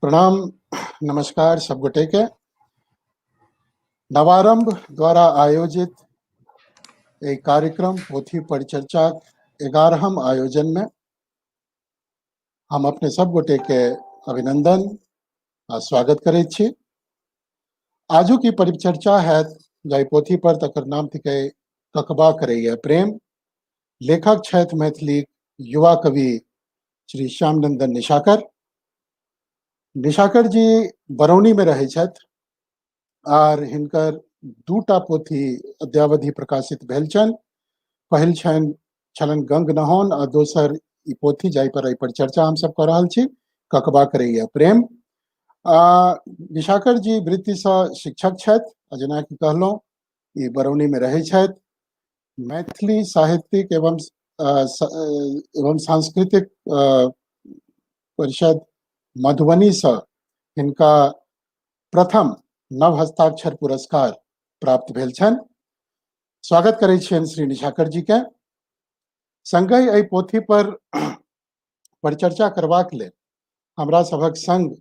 प्रणाम, नमस्कार सब गोटे के। नवारंभ द्वारा आयोजित एक कार्यक्रम पोथी परिचर्चा 11हम आयोजन में हम अपने सब गोटे के अभिनंदन आ स्वागत करै छी। आजू की परिचर्चा है जाहि पोथी पर, तकर नाम थिकै ककबा करैया प्रेम। लेखक छथि मैथिली युवा कवि श्री श्यामनंदन निशाकर। निशाकर जी बरौनी में रहै छथि आर हिनकर दूटा पोथी अद्यावधि प्रकाशित भेल छनि। पहिल छनि छलनि गंग नहौन आ दोसर ई पोथी जाहि पर एहि पर चर्चा हमसब कऽ रहल छी, ककबा करैया प्रेम। आ निशाकर जी वृत्तिसँ शिक्षक छथि आ जेनाकि कहलहुँ ई बरौनी में रहै छथि। मैथिली साहित्यिक एवं एवं सांस्कृतिक परिषद मधुबनी से हिनका प्रथम नव हस्ताक्षर पुरस्कार प्राप्त भेल छनि। स्वागत करै छियनि श्री निशाकर जी के। संगहि एहि पोथी पर परिचर्चा करबाक लेल हमरा सभक संग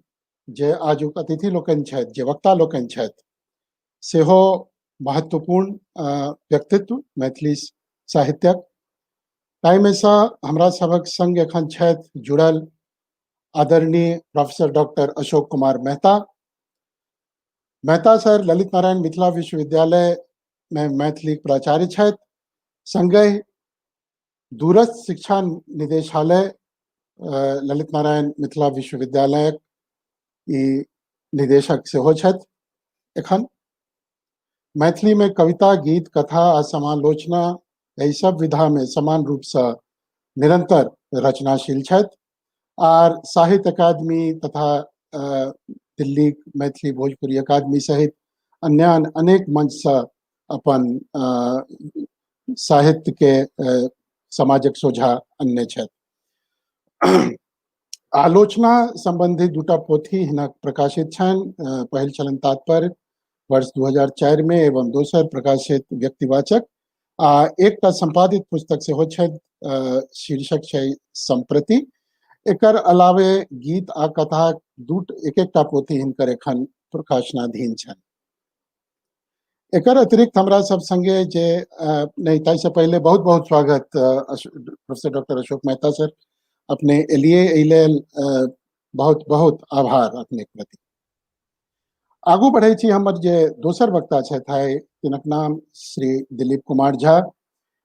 जे आजुक अतिथि लोकनि छथि, जे वक्ता लोकनि छथि, सेहो महत्वपूर्ण व्यक्तित्व मैथिली साहित्यक। ताहिमे सँ हमरा सभक संग एखन छथि जुड़ल आदरणीय professor doctor Ashok Kumar Mehta. Mehta sir Lalit Narayan Mithila Vishwavidyalaya में मैथिली प्राचार्य छथि। संगहि दूरस्थ शिक्षा निदेशालय ललित नारायण मिथिला विश्वविद्यालयक ई निदेशक सेहो छथि। एखन मैथिली में कविता, गीत, कथा आ समालोचना एहि सब विधा में समान रूप से निरंतर रचनाशील छथि आर साहित्य अकादमी तथा दिल्ली मैथिली भोजपुरी अकादमी सहित अन्य अनेक मंच से अपन साहित्य के समाजक सोझा अनने छथि। आलोचना संबंधी दूटा पोथी हिनक प्रकाशित छनि। पहिल छलनि तात्पर्य वर्ष 2004 में एवं दोसर प्रकाशित व्यक्तिवाचक आ एकटा संपादित पुस्तक सेहो छथि, शीर्षक छै संप्रति। एकर अलावे गीत आ कथा दू एक एकटा पोथी हिनकर एखन प्रकाशनाधीन छनि। एकर अतिरिक्त हमरा सब संगे जे नहि, ताहिसँ पहिले बहुत बहुत स्वागत professor doctor Ashok Mehta sir, अपने एलिए एहि लेल बहुत बहुत आभार अपने के प्रति। आगू बढ़ै छी, हमर जे दोसर वक्ता छथि आइ, तिनक नाम श्री दिलीप कुमार झा।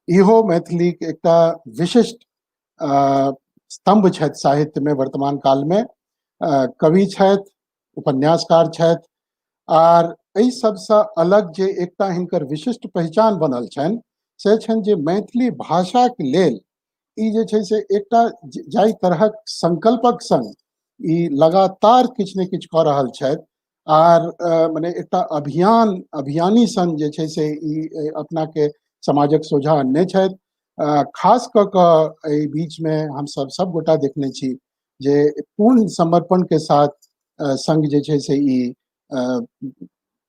इहो मैथिलीक एकटा विशिष्ट स्तंभ छथि साहित्य में वर्तमान काल में। कवि छथि, उपन्यासकार छथि आर एहि सबसँ अलग जे एकटा हिनकर विशिष्ट पहचान बनल छनि से छनि जे मैथिली भाषाक लेल ई जे छै से एकटा जाहि तरहक संकल्पक संग ई लगातार किछु ने किछु कऽ रहल छथि आर मने एकटा अभियान अभियानी सन जे छै से ई अपना के समाजक सोझा अनने छथि। खास कऽ कऽ एहि बीचमे हमसब सब गोटा देखने छी जे पूर्ण समर्पण के साथ संग जे छै से ई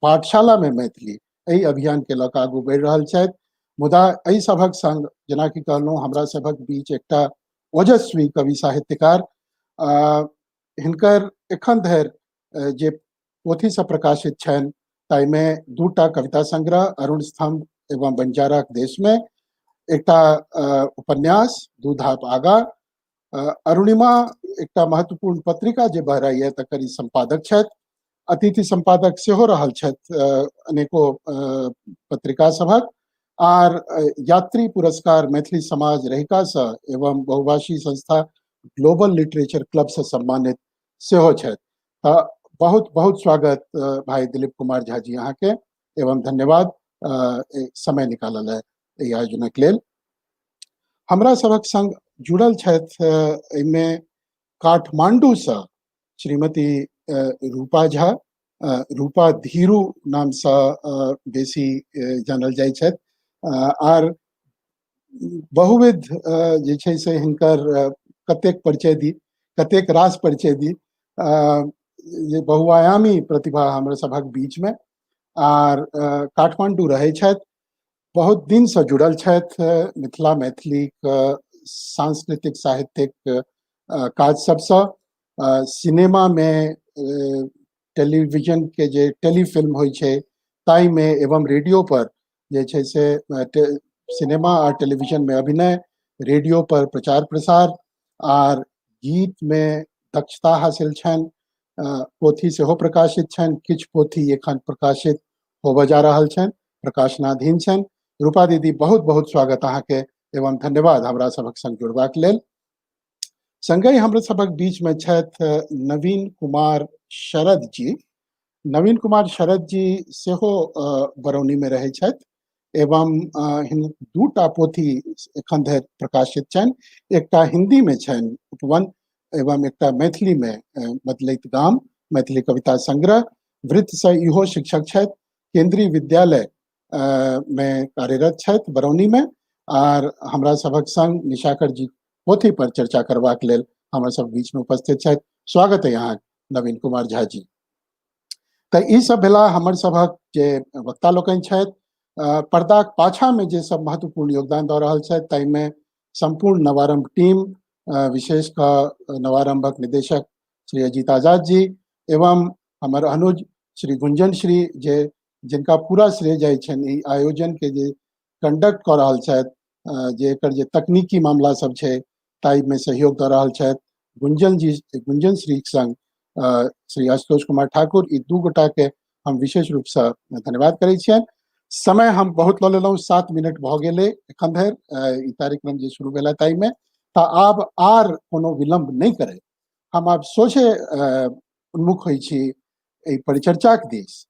पाठशाला में मैथिली एहि अभियान के लऽ कऽ आगू बढ़ि रहल छथि। मुदा एहि सभक संग जेनाकि कहलहुँ हमरा सभक बीच एकटा ओजस्वी कवि साहित्यकार, हिनकर एखन धरि जे पोथी सब प्रकाशित छनि ताहिमे दूटा कविता संग्रह अरुण स्तंभ एवं बंजाराक देशमे, एकटा उपन्यास दू धाप आगा, अरुणिमा एकटा महत्वपूर्ण पत्रिका जे बहराइए तकर ई सम्पादक छथि, अतिथि सम्पादक सेहो रहल छथि अनेको पत्रिका सभक, आर यात्री पुरस्कार मैथिली समाज रहिकासँ एवं बहुभाषी संस्था ग्लोबल लिटरेचर क्लब से सम्मानित सेहो छथि। तऽ बहुत बहुत स्वागत भाई दिलीप कुमार झा जी अहाँके एवं धन्यवाद समय निकालल है एहि आयोजनक लेल। हमरा सभक संग जुड़ल छथि एहिमे काठमांडूसँ श्रीमती रूपा झा, रूपा धीरू नामसँ बेसी जानल जाइ छथि आर बहुविध जे छै से हिनकर कतेक परिचय दी, कतेक रास परिचय दी, जे बहुआयामी प्रतिभा हमर सभक बीचमे आर काठमांडू रहै छथि, बहुत दिनसँ जुड़ल छथि मिथिला मैथिलीक सांस्कृतिक साहित्यिक काज सबसँ, सिनेमामे टेलीविजन के जे टेलीफिल्म होइ छै ताहिमे एवं रेडियो पर जे छै से सिनेमा आ टेलीविजन में अभिनय, रेडियो पर प्रचार प्रसार आर गीत में दक्षता हासिल छनि। पोथी सेहो प्रकाशित छनि, किछु पोथी एखन प्रकाशित होबऽ जा रहल छनि, प्रकाशनाधीन छनि। रूपा दीदी, बहुत बहुत स्वागत अहाँके एवं धन्यवाद हमरा सभक संग जुड़बाक लेल। संगहि हमरा सभक बीच में छथि नवीन कुमार शरद जी। नवीन कुमार शरद जी सेहो बरौनी में रहै छथि एवं दूटा पोथी एखन धरि प्रकाशित छनि। एकटा हिंदी में छनि उपवन एवं एकटा मैथिली में बदलैत गाम, मैथिली कविता संग्रह। वृत्त से इहो शिक्षक छथि, केंद्रीय विद्यालय में कार्यरत छथि बरौनी में आर हमरा सभक संग निशाकर जी पोथी पर चर्चा करबाक लेल हमरा सब बीच में उपस्थित छथि। स्वागत है अहाँ नवीन कुमार झा जी। तऽ ई सब भेला हमर सभक जे वक्ता लोकनि छथि। पर्दाक पाछा में जे सब महत्वपूर्ण योगदान दऽ रहल छथि ताहिमे सम्पूर्ण नवारंभ टीम, विशेष कऽ नवारंभक निदेशक श्री अजीत आजाद जी एवं हमर अनुज श्री गुंजन श्री, जे जिनका पूरा श्रेय जाइ छनि ई आयोजन के जे कंडक्ट कऽ रहल छथि, जे एकर जे तकनीकी मामला सब छै ताहिमे सहयोग दऽ रहल छथि गुंजन जी, गुंजन श्री संग श्री आशुतोष कुमार ठाकुर, ई दू गोटा के हम विशेष रूपसँ धन्यवाद करै छियनि। समय हम बहुत लऽ लेलहुँ, 7 मिनट भऽ गेलै एखन धरि ई कार्यक्रम जे शुरू भेला ताहिमे। तऽ आब आर कोनो विलम्ब नहि करै, हम आब सोझे उन्मुख होइ छी एहि परिचर्चाक दिस।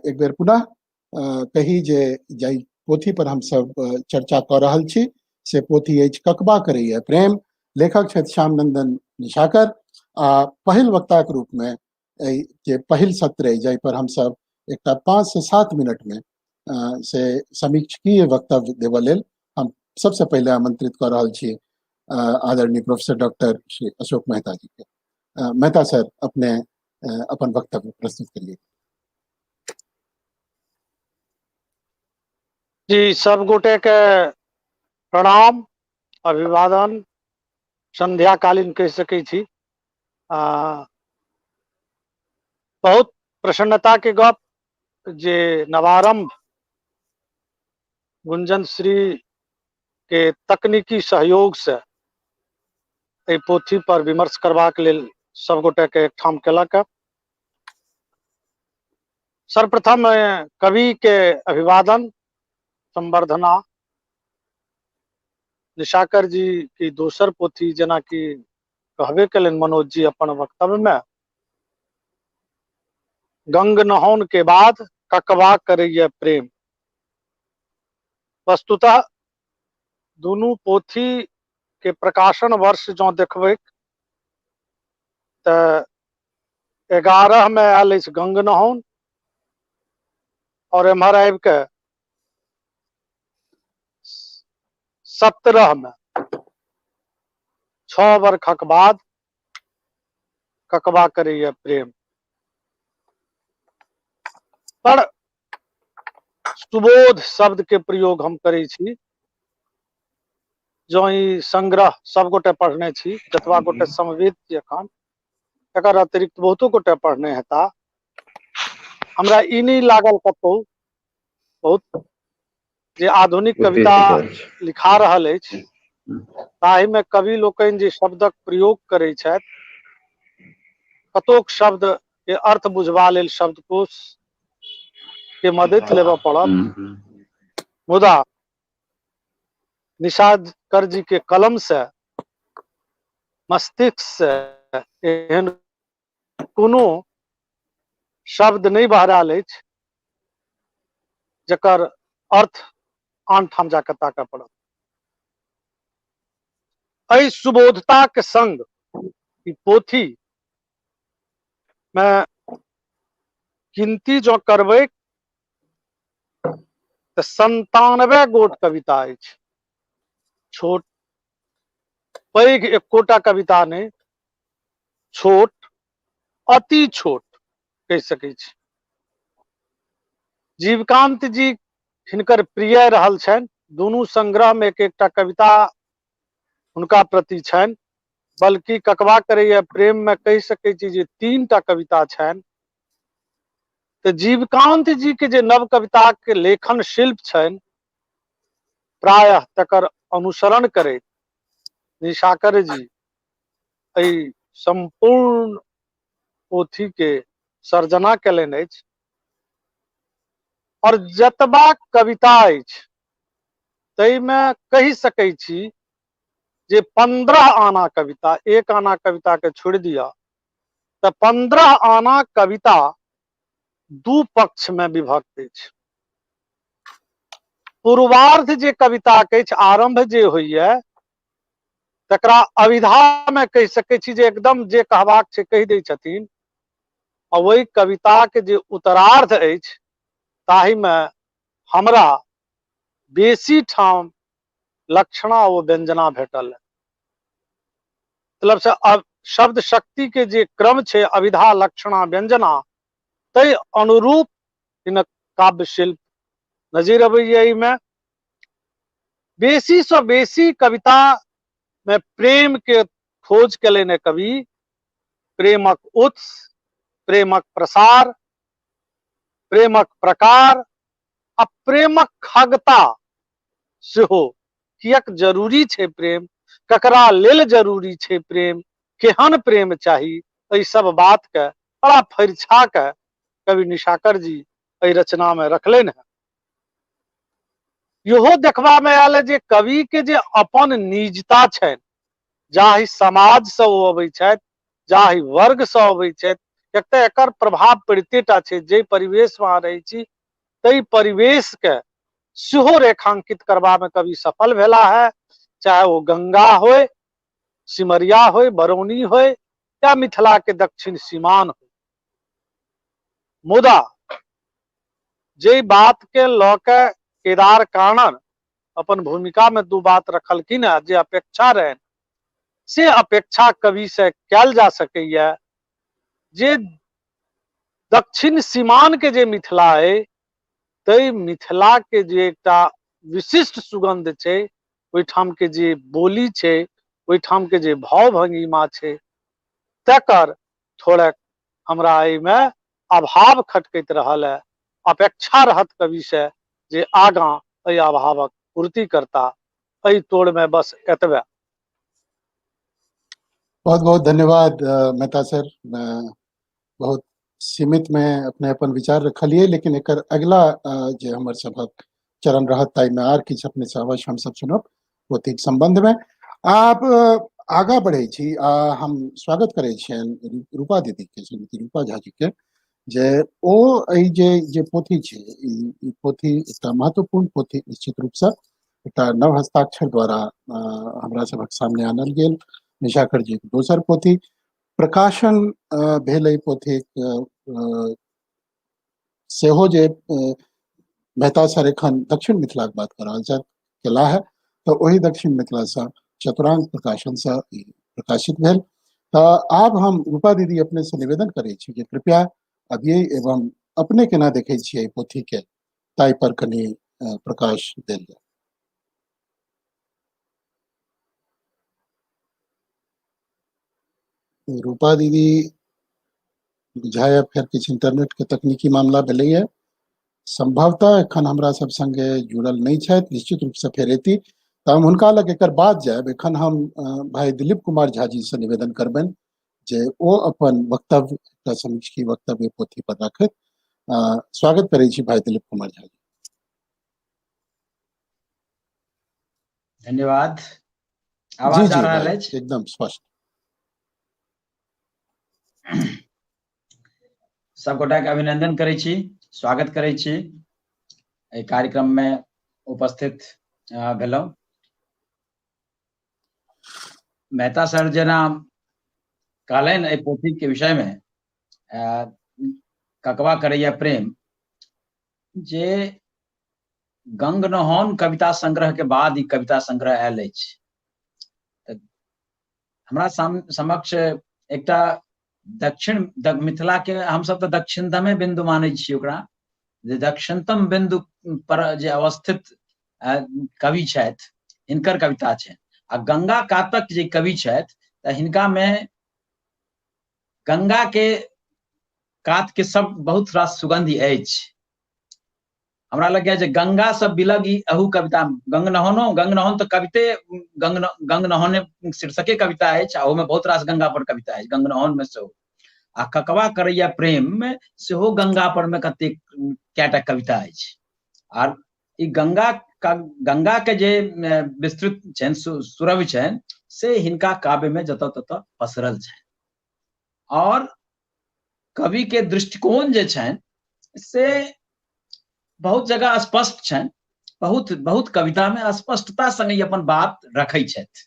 एक बेर पुनः कही जे जाहि पोथी पर हमसब चर्चा कऽ रहल छी से पोथी अछि ककबा करैया प्रेम, लेखक छथि श्यामनंदन निशाकर आ पहिल वक्ताक रूप में एहि जे पहिल सत्र अइ जाहि पर हमसब एकटा 5 से 7 मिनट में से समीक्षकीय वक्तव्य देबऽ लेल हम सबसे पहिले आमंत्रित कऽ रहल छी आदरणीय प्रोफेसर डॉक्टर श्री अशोक मेहता जी के। मेहता सर, अपने अपन वक्तव्य प्रस्तुत करिए। जी, सब गोटे के प्रणाम, अभिवादन, संध्याकालीन कहि सकै छी। बहुत प्रसन्नता के गप जे नवारंभ गुंजन श्री के तकनीकी सहयोग से एहि पोथी पर विमर्श करबाक लेल सब गोटे के एकठाम केलक। सर्वप्रथम कवि के अभिवादन, संवर्धना। निशाकर जी की दोसर पोथी, जेना कि कहबे केलनि मनोज जी अपन वक्तव्य में, गंग नहाउन के बाद ककबा करैया प्रेम। वस्तुतः दुनू पोथी के प्रकाशन वर्ष जँ देखबै तऽ 11 में आयल अछि गंग नहाउन और एम्हर आबि के 17 में 6 वर्षक बाद ककबा करैया प्रेम। पर सुबोध शब्द के प्रयोग हम करै छी। जँ ई संग्रह सब गोटे पढ़ने छी, जतबा गोटे समवेत छी एखन, एकर अतिरिक्त बहुतो गोटे पढ़ने हेता। हमरा ई नहि लागल कतहु बहुत जे आधुनिक कविता लिखा रहल अछि ताहिमे कवि लोकनि जे शब्दक प्रयोग करै छथि, कतोक शब्द के अर्थ बुझबा लेल शब्दकोश के मदद लेबऽ पड़त। मुदा निशाकर जी के कलम से, मस्तिष्क से एहन कोनो शब्द नहि बहरायल अछि जकर अर्थ आन ठाम जाके ताकऽ पड़त। एहि सुबोधताक संग ई पोथी मे गिनती जँ करबै तऽ 97 गोट कविता अछि। छोट पैघ एकोटा कविता नहि, छोट अति छोट कहि सकै छी। जीवकांत जी हिनकर प्रिय रहल छनि। दुनू संग्रह में एक एकटा कविता हुनका प्रति छनि। बल्कि ककबा करैया प्रेम में कहि सकै छी जे 3टा कविता छनि। तऽ जीवकांत जी के जे नव कविता के लेखन शिल्प छनि प्रायः तकर अनुसरण करैत निशाकर जी एहि संपूर्ण पोथी के सर्जना केलनि अछि। और जतबा कविता अछि ताहिमे कहि सकै छी जे 15 आना कविता, 1 आना कविता के छोड़ि दिअ तऽ 15 आना कविता 2 पक्ष में विभक्त अछि। पूर्वार्ध जे कविता के अछि, आरंभ जे होइए तकरा अभिधा में कहि सकै छी जे एकदम जे कहबाक छै कहि दै छथिन, आ ओहि कविता के जे उत्तरार्ध अछि ताहि में हमरा बेसी ठाम लक्षणा ओ व्यंजना भेटल। मतलब से अब शब्द शक्ति के जे क्रम छै अभिधा लक्षणा व्यंजना तै अनुरूप हिनक काव्य शिल्प नजर अबैया। एहिमे बेसी से बेसी कविता में प्रेम के खोज केलनि कवि, प्रेमक उत्स, प्रेमक प्रसार, प्रेमक प्रकार आ प्रेमक खगता सेहो। किएक जरूरी छै प्रेम, ककरा लेल जरूरी छै प्रेम, केहन प्रेम चाही, एहि सब बात के बड़ा फरिछा के कवि निशाकर जी एहि रचना में रखलनि हैं। इहो देखबा में आयल जे कवि के जे अपन निजता छनि, जाहि समाज से ओ अबै छथि, जाहि वर्ग से अबै छथि, एक तऽ एकर प्रभाव पड़िते टा छै। जे परिवेश में अहाँ रहै छी ताहि परिवेश के सेहो रेखांकित करबा में कवि सफल भेला है, चाहे वो गंगा होय, सिमरिया होय, बरौनी होय या मिथिला के दक्षिण सीमान हो। मुदा जे बात के लऽ के केदार कानन अपन भूमिका में 2 बात रखलखिन है, जे अपेक्षा रहे से अपेक्षा कवि से कैल जा सकैया जे दक्षिण सीमान के जे मिथिला है तै मिथिला के जे एकटा विशिष्ट सुगंध छै, ओहिठाम के जे बोली छै, ओहिठाम के जे भाव भंगिमा छै, तकर थोड़ा हमरा एहिमे अभाव खटकैत रहल है। अपेक्षा रहत कवि से जे आगाँ एहि अभावक पूर्ति करता। एहि तोड़ में बस एतबे। बहुत बहुत धन्यवाद मेहता सर। बहुत सीमित में अपने अपन विचार रखलिए, लेकिन एकर अगला जे हमर सभक चरण रहत ताहिमे आर किछु अपने से अवश्य हम सब सुनब पोथीक संबंध में। आप आगा बढ़े छी आ हम स्वागत करै छियनि रूपा दीदी के, श्रीमती रूपा झा जी के, जे ओ एहि जे जे पोथी छै, ई पोथी एकटा महत्वपूर्ण पोथी निश्चित रूप से एकटा नव हस्ताक्षर द्वारा हमरा सभक सामने आनल गेल निशाकर जी के दोसर पोथी प्रकाशन भेल। एहि पोथीक सेहो जे मेहता सर एखन दक्षिण मिथिलाक बात कऽ रहल छथि केला है, तऽ ओहि दक्षिण मिथिला से चतुरांग प्रकाशन से प्रकाशित भेल। तऽ आब हम रूपा दीदी अपने से निवेदन करै छी जे कृपया अबियै एवं अपने केना देखै छियै एहि पोथी के, ताहि पर कनि प्रकाश देल जाय। रूपा दीदी बुझाया फेर किछु इंटरनेट के तकनीकी मामला भेलैया, संभवतः एखन हमरा सब संगे जुड़ल नहि छथि, निश्चित रूप से फेर एती तऽ हम हुनका लग एकर बाद जायब। एखन हम भाई दिलीप कुमार झा जी से निवेदन करबनि जे ओ अपन वक्तव्य, एकटा समीक्षकी वक्तव्य पोथी पर राखथि। स्वागत करै छी भाई दिलीप कुमार झा जी। धन्यवाद। आवाज आ रहल अछि? एकदम स्पष्ट। सब गोटा के अभिनंदन करै छी, स्वागत करै छी एहि कार्यक्रम में उपस्थित भेलहुँ। मेहता सर जेना कहलनि एहि पोथी के विषय में, ककवा करैया प्रेम, जे गंगनहौन कविता संग्रह के बाद ई कविता संग्रह आयल अछि। तऽ हमरा समक्ष एकटा दक्षिण मिथिला के हमसब तऽ दक्षिणतमे बिंदु मानै छियै ओकरा, जे दक्षिणतम बिंदु पर जे अवस्थित कवि छथि हिनकर कविता छनि, आ गंगा कातक जे कवि छथि तऽ हिनका में गंगा के कात के सब बहुत रास सुगंधि अछि। हमरा लगैया जे गंगा से बिलग ई अहू कविता गंग नहोनो, गंग नहोन तऽ कविते गंग गंग नहोने शीर्षके कविता अछि आ ओहिमे बहुत रास गंगा पर कविता अछि गंग नहोन में सेहो। आ ककवा करैया प्रेम में सेहो गंगा पर में कतेक कएटा कविता अछि। आर ई गंगा गंगा के जे विस्तृत छनि सुरभि छनि से हिनका काव्य में जतऽ ततऽ पसरल छनि। और कवि के दृष्टिकोण जे छनि से बहुत जगह स्पष्ट छनि, बहुत बहुत कविता में स्पष्टता संगे अपन बात रखै छथि।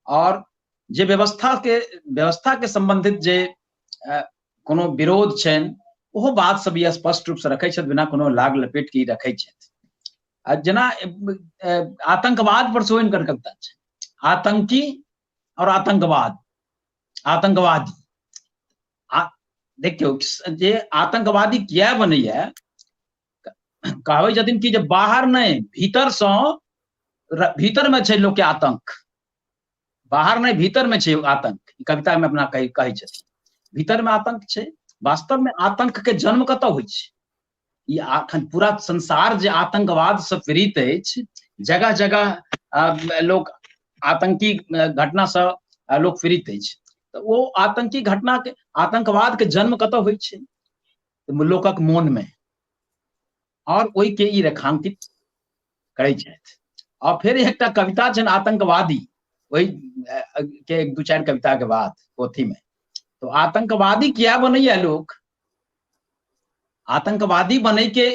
और जे व्यवस्था के संबंधित जे कोनो विरोध छनि ओहो बात सब ई स्पष्ट रूप से रखै छथि, बिना कोनो लाग लपेट के ई रखै छथि। आ जेना आतंकवाद पर सेहो हिनकर कविता छै, आतंकी और आतंकवाद, आतंकवादी। आ देखियौ जे आतंकवादी किया बनैया, कहबै छथिन कि जे बाहर नहि भीतर सँ, भीतर में छै लोक के आतंक, बाहर नहि भीतर में छै आतंक। ई कविता में अपना कहै छथिन भीतर में आतंक छै। वास्तव में आतंक के जन्म कतऽ होइ छै? ई अखन पूरा संसार जे आतंकवाद से पीड़ित अछि, जगह जगह लोक आतंकी घटना से लोक पीड़ित अछि, तऽ ओ आतंकी घटना के, आतंकवाद के जन्म कतऽ होइ छै? लोकक मोन में। और ओहि के ई रेखांकित करै छथि। और फेर एकटा कविता छनि आतंकवादी, ओहि के एक दू चारि कविता के बाद पोथी में। तो आतंकवादी किया बनैया लोक? आतंकवादी बनै के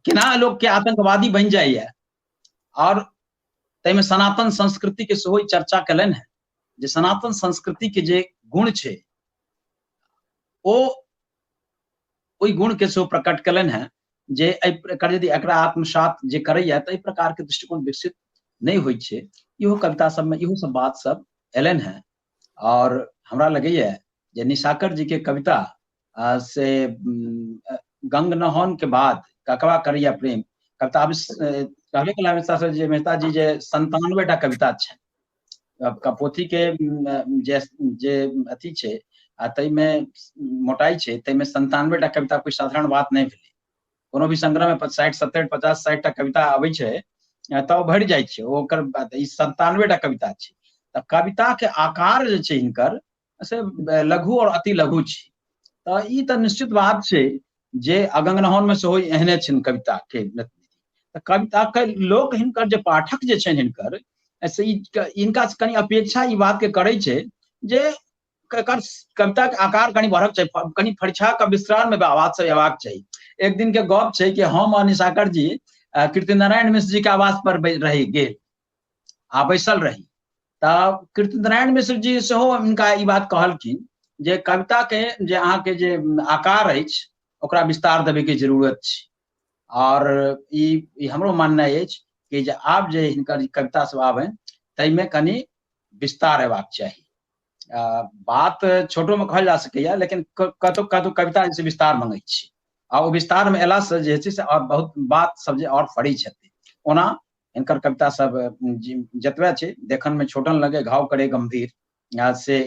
केना लोक के आतंकवादी बनि जाइया? और ताहिमे सनातन संस्कृति के सेहो चर्चा केलनि हेँ जे सनातन संस्कृति के जे गुण छै ओ ओहि गुण के सेहो प्रकट केलनि हेँ जे एहि प्रकार यदि एकरा आत्मसात जे करैया तऽ एहि प्रकार के दृष्टिकोण विकसित नहि होइ छै। इहो कविता सबमे इहो सब बात सब एलनि हेँ। और हमरा लगैया जे निशाकर जी के कविता से गंग नहान के बाद ककवा करैया प्रेम कविता, अब कहबे केला मेहता सर जे मेहता जी जे 97 टा कविता छै पोथी के जे जे अथी छै आ ताहिमे मोटाइ छै, ताहिमे 97 टा कविता कोई साधारण बात नहि भेलै। कोनो भी संग्रह में 60 70 50 60 टा कविता आबै छै तऽ भरि जाइ छै ओकर बात। ई 97 टा कविता छै। तऽ कविता के आकार जे छै हिनकर से लघु और अति लघु छै। तऽ ई तऽ निश्चित बात छै जे अगंगनहन में सेहो एहने छनि कविता के। तऽ कविता के लोक हिनकर जे पाठक जे छनि हिनकर से हिनका से कनि अपेक्षा ई बात के करै छै जे एकर कविता के आकार कनि बढ़क चाही, कनि फरिछा के विस्तार में आवाज सब अयबाक चाही। एक दिन के गप छै कि हम और निशाकर जी कीर्तिनारायण मिश्र जी के आवास पर रहि गेल आ बैसल रही। तऽ कीर्तिनारायण मिश्र जी सेहो हिनका ई बात कहलखिन जे कविता के जे अहाँके जे आकार अछि ओकरा विस्तार देबे के जरूरत छै। और ई हमरो माननाइ अछि कि जे आब जे हिनकर कविता सब आबनि ताहिमे कनि विस्तार अयबाक चाही। बात छोटो में कहल जा सकैया, लेकिन कतौ कतौ कविता जे विस्तार मंगै छै आ ओ विस्तार में अयला से जे छै से और बहुत बात सब जे और फड़ी छथि। ओना हिनकर कविता सब जतबे छै देखन में छोटन लगे घाव करे गंभीर से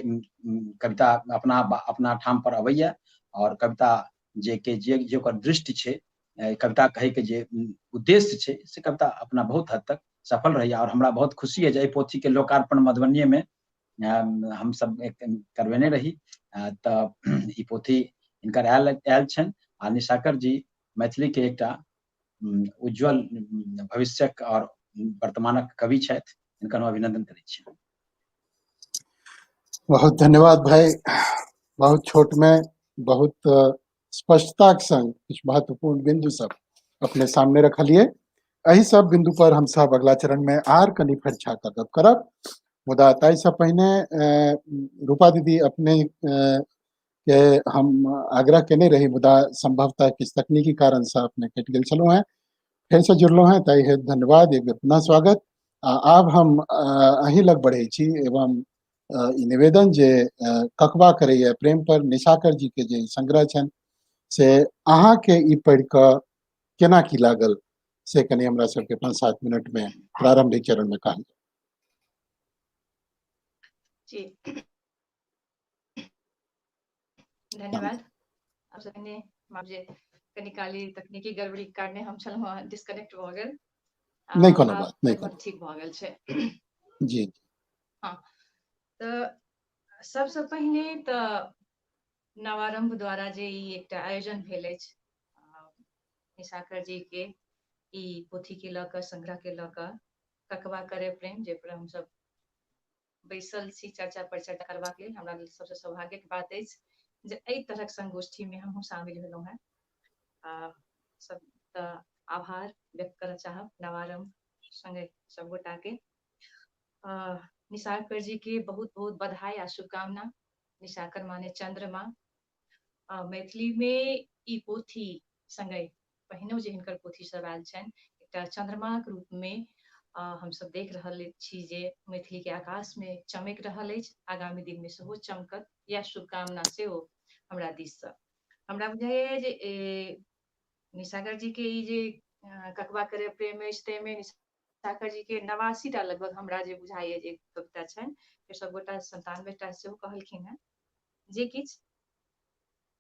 कविता अपना अपना ठाम पर अबैया। और कविता जे के जे जे ओकर दृष्टि छै, कविता कहै के जे उद्देश्य छै से कविता अपना बहुत हद तक सफल रहैया। और हमरा बहुत खुशी है जे एहि पोथी के लोकार्पण मधुबनी में हम सब करबेने रही। तऽ ई पोथी हिनकर आयल छनि। आ निशाकर जी मैथिली के एकटा उज्ज्वल भविष्यक और वर्तमानक कवि छथि, हिनकर हम अभिनंदन करै छी। बहुत धन्यवाद भाई। बहुत छोट में बहुत स्पष्टता के संग किछु महत्वपूर्ण बिंदु सब अपने सामने रखलिए। एहि सब बिंदु पर हम सब अगला चरण में आर कनि फरिछा कऽ गप करब, मुदा ताहि से पहिने रूपा दीदी अपने के हम आग्रह केने रही, मुदा संभवतः किछु तकनीकी कारण से अपने कटि गेल छलहुँ हेँ, फेर से जुड़लहुँ हेँ, ताहि हेतु धन्यवाद, एक बेर पुनः स्वागत। आ आब हम अहीं लग बढ़ै छी एवं ई निवेदन जे ककबा करैया प्रेम पर निशाकर जी के जे संग्रह छनि से अहाँके ई पढ़ि कऽ केना की लागल से कनि हमरा सबके 5-7 मिनट में प्रारंभिक चरण में कहल। जी, धन्यवाद। आब पहिने जे कनी काली तकनीकी गड़बड़ी के कारणे हम छलहुँ डिस्कनेक्ट भऽ गेल। नहि कोनो बात नहि, कोनो ठीक भऽ गेल छै। जी। हँ, तऽ सबसँ पहिने तऽ नवारंभ द्वारा जे ई एकटा आयोजन भेल अछि निशाकर जी के ई पोथी के लऽ कऽ, संग्रह के लऽ कऽ, ककबा करे प्रेम, जाहि पर हमसब बैसल छी चर्चा परिचर्चा करबाक लेल, हमरा लेल सबसँ सौभाग्यक बात अछि जे एहि तरहक संगोष्ठी में हमहूँ शामिल भेलहुँ हेँ। सब तऽ आभार व्यक्त करऽ चाहब नवारंभ संगे सबगोटा के। निशाकर जी के बहुत बहुत बधाई आ शुभकामना। निशाकर माने चंद्रमा। मैथिली में ई पोथी संगे पहिनो जे हिनकर पोथी सब आयल छनि, एकटा चंद्रमाक रूप में हमसब देख रहल छी जे मैथिली के आकाश में चमकि रहल अछि, आगामी दिन में सेहो चमकत, यह शुभकामना सेहो हमरा दिस से। हमरा बुझाइए जे निशाकर जी के ई जे ककबा करे प्रेम अछि ताहिमे निशाकर जी के 89 टा लगभग हमरा जे बुझाइए जे कविता छनि, फेर सबगोटा 97 टा सेहो कहलखिन हेँ। जे किछु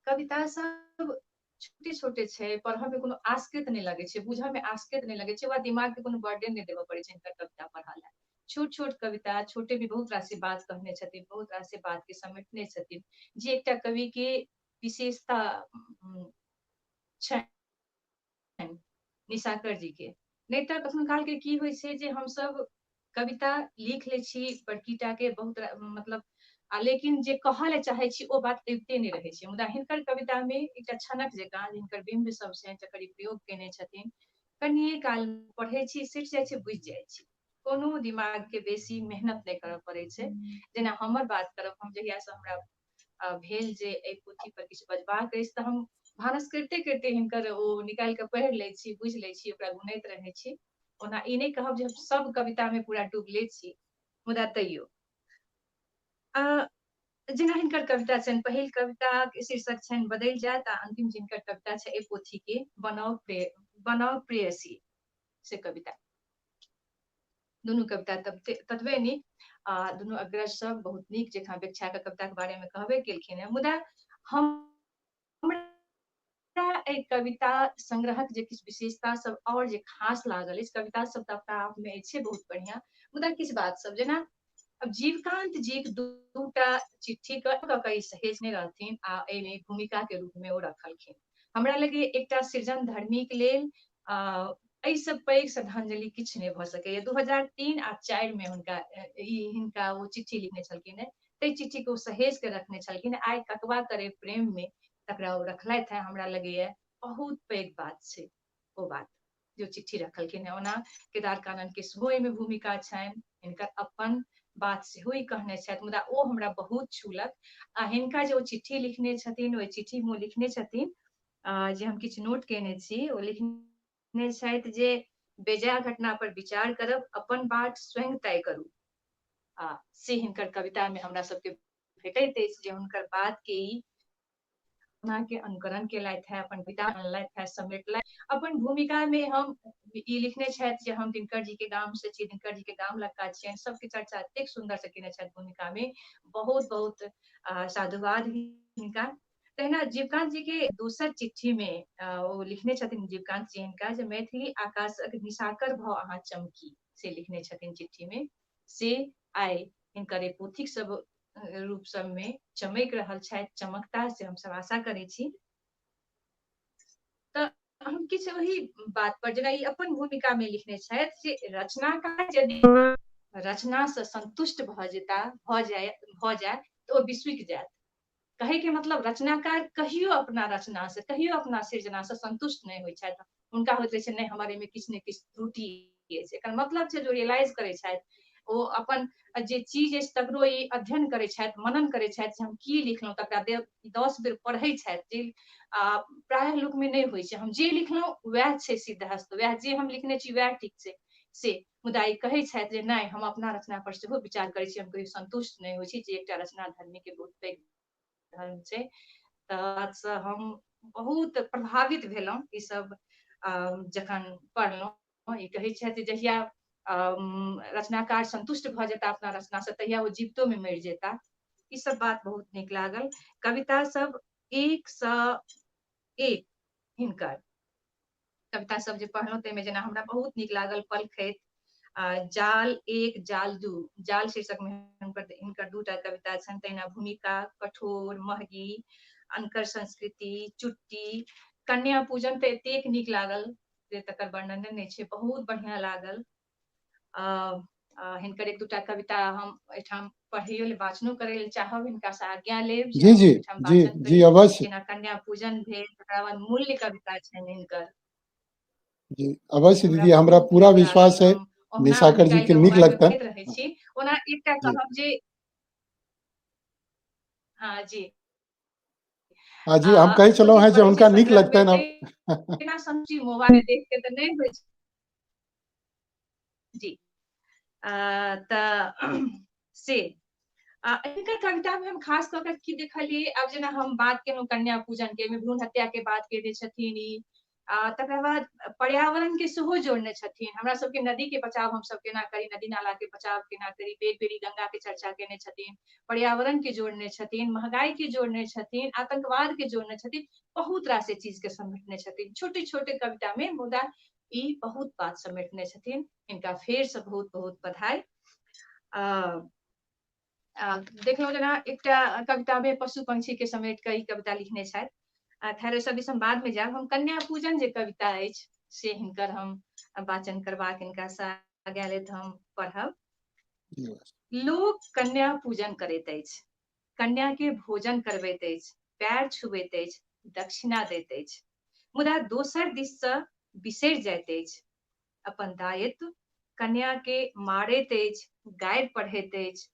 कविता सब छोटे छोटे छै, पढ़ऽ में कोनो आसकैत नहि लगै छै, बुझऽ में आसकैत नहि लगै छै, वा दिमाग के कोनो बर्डन नहि देबऽ पड़ै छै हिनकर कविता पढ़ऽ लए। छोट छोट कविता, छोटे भी बहुत रास बात कहने छथिन, बहुत रास बात के समेटने छथिन, जे एकटा कवि के विशेषता छनि निशाकर जी के। नहि तऽ कखनो काल के की होइ छै जे हमसब कविता लिख लै छी बड़कीटा के बहुत मतलब, आ लेकिन जे कहऽ लए चाहै छी ओ बात अबिते नहि रहै छै। मुदा हिनकर कविता में एकटा छनक जकाँ हिनकर बिम्ब सब छनि जकर ई प्रयोग केने छथिन, कनिये काल पढ़ै छी, सटि जाइ छै, बुझि जाइ छी, कोनो दिमाग के बेसी मेहनत नहि करऽ पड़ै छै। जेना हमर बात करब, हम जहियासँ हमरा भेल जे एहि पोथी पर किछु बजबाक अछि तऽ हम भानस करिते करिते हिनकर ओ निकालि कऽ पढ़ि लै छी, बुझि लै छी, ओकरा गुनैत रहै छी। ओना ई नहि कहब जे हम सब कविता में पूरा डूबले छी, मुदा तैयो जेना हिनकर कविता छनि, पहिल कविता के शीर्षक छनि बदलि जायत, आ अंतिम जिनकर कविता छै एहि पोथी के बनाउ प्रेयसी, से कविता। दुनू कविता ततबे नीक, आ दुनू अग्रज सब बहुत नीक जकाँ व्याख्या के कविता के बारे में कहबे केलखिन हेँ। मुदा हमरा एहि कविता संग्रहक जे किछु विशेषता सब और जे खास लागल अछि, कविता सब तऽ अपना आप में अछि बहुत बढ़िया, मुदा किछु बात सब जेना अब जीवकांत जी के दूटा चिट्ठी कऽ ई सहेजने रहथिन आ एहिमे भूमिका के रूप में ओ रखलखिन। हमरा लगे एकटा सृजन धर्मी के लेल एहिसँ पैघ श्रद्धांजलि किछु नहि भऽ सकैए। 2003 आ 2004 में हुनका हिनका ओ चिट्ठी लिखने छलखिन हेँ, ताहि चिट्ठी के ओ सहेज के रखने छलखिन। आइ ककबा करे प्रेम में तकरा ओ रखलथि हेँ। हमरा लगैए बहुत पैघ बात छै ओ बात जो चिट्ठी रखलखिन हेँ। ओना केदार कानन के सेहो एहिमे भूमिका छनि, हिनकर अपन बात सेहो ई कहने छथि, मुदा ओ हमरा बहुत छूलक। आ हिनका जे ओ चिट्ठी लिखने छथिन, ओहि चिट्ठी मे ओ लिखने छथिन जे हम किछु नोट केने छी, ओ लिखने छथि जे बेजाय घटना पर विचार करब, अपन बाट स्वयं तय करू। आ से हिनकर कविता में हमरा सबके भेटैत अछि जे हुनकर बात के ई अपना के अनुकरण केलथि है, अपन कविता अनलथि है, समेटलथि। अपन भूमिका में हम ई लिखने छथि जे हम दिनकर जी के गाम से छी, दिनकर जी के गाम लक्का छियनि, सबके चर्चा एतेक सुंदर से केने छथि भूमिका में। बहुत बहुत साधुवाद हिनका। तहिना जीवकांत जी के दोसर चिट्ठी में ओ लिखने छथिन जीवकांत जी हिनका जे मैथिली आकाशक निशाकर भऽ अहाँ चमकी, से लिखने छथिन चिट्ठी में। से आइ हिनकर एहि पोथीक सब रूप सब में चमकि रहल छथि, चमकता से हमसब आशा करै छी। तऽ हम किछु ओहि बात पर जेना ई अपन भूमिका में लिखने छथि जे रचनाकार यदि रचना से संतुष्ट भऽ जेता, भऽ जाय तऽ ओ बिसुकि जायत। कहे के मतलब रचनाकार कहियो अपना रचना से, कहियो अपना सृजना से संतुष्ट नहि होइ छथि। हुनका होइत रहै छै नहि हमर एहिमे किछु ने किछु त्रुटि अछि। एकर मतलब छै जो रियलाइज करै छथि, ओ अपन जे चीज अछि तकरो ई अध्ययन करै छथि, मनन करै छथि जे हम की लिखलहुँ, तकरा 10 बेर पढ़ै छथि, जे प्रायः लोकमे नहि होइ छै। हम जे लिखलहुँ वएह छै सिद्धहस्त, वएह जे हम लिखने छी वएह ठीक छै से। मुदा ई कहै छथि जे नहि, हम अपना रचना पर सेहो विचार करै छी, हम कहियो संतुष्ट नहि होइ छी, जे एकटा रचना धर्मी के बहुत पैघ धर्म छै। तऽ से हम बहुत प्रभावित भेलहुँ ई सब जखन पढ़लहुँ। ई कहै छथि जहिया रचनाकार संतुष्ट भऽ जेता अपना रचना से तहिया ओ जीवितो में मरि जेता। ई सब बात बहुत नीक लागल। कविता सब एक सँ एक हिनकर कविता सब जे पढ़लहुँ ताहिमे जेना हमरा बहुत नीक लागल पलखैत, जाल एक जाल दू, जाल शीर्षक में हिनकर दूटा कविता छनि। तहिना भूमिका, कठोर, महगी, अनकर संस्कृति, चुट्टी, कन्या पूजन तऽ एतेक नीक लागल जे तकर वर्णन नहि छै, बहुत बढ़िया लागल। हिनकर एक दूटा कविता हम एहिठाम पढ़ैयो लेल, वाचनो करै लेल चाहब, हिनका से आज्ञा लेब। जी जी जी जी अवश्य। जेना कन्या पूजन भेल, तकरा बाद मूल्य कविता छनि हिनकर। जी अवश्य दीदी, हमरा पूरा विश्वास है निशाकर जी के नीक लगतनि। रहै छी ओना एकटा कहब जे हाँ जी हाँ जी, हम कहै छलहुँ हेँ जे हुनका नीक लगतनि। केना समझी, मोबाइल देख के तऽ नहि होइ छै जी। तऽ से हिनकर कविता में हम खास कऽ के की देखलियै, आब जेना हम बात केलहुँ कन्या पूजन के, भ्रूण हत्या के बात केने छथिन ई, तकरा बाद पर्यावरण के सेहो जोड़ने छथिन। हमरा सबके नदी के बचाव हमसब केना करी, नदी नाला के बचाव केना करी, बेर बेरी गंगा के चर्चा केने छथिन, पर्यावरण के जोड़ने छथिन, महगाई के जोड़ने छथिन, आतंकवाद के जोड़ने छथिन, बहुत रास चीज के समेटने छथिन छोटे छोटे कविता में, मुदा ई बहुत बात समेटने छथिन। हिनका फेर से बहुत बहुत बधाई। देखलहुँ जेना एकटा कविता में पशु पंक्षी के समेट कऽ ई कविता लिखने छथि। खैर ओहि सब दिस हम बाद में जायब। हम कन्या पूजन जे कविता अछि से हिनकर हम वाचन करबाक हिनका से आज्ञा लेत हम पढ़ब। लोक कन्या पूजन करैत अछि, कन्या के भोजन करबैत अछि, पैर छुबैत अछि, दक्षिणा दैत अछि, मुदा दोसर दिस से बिसरि जाइत अछि अपन दायित्व। कन्या के मारैत अछि, गारि पढ़ैत अछि,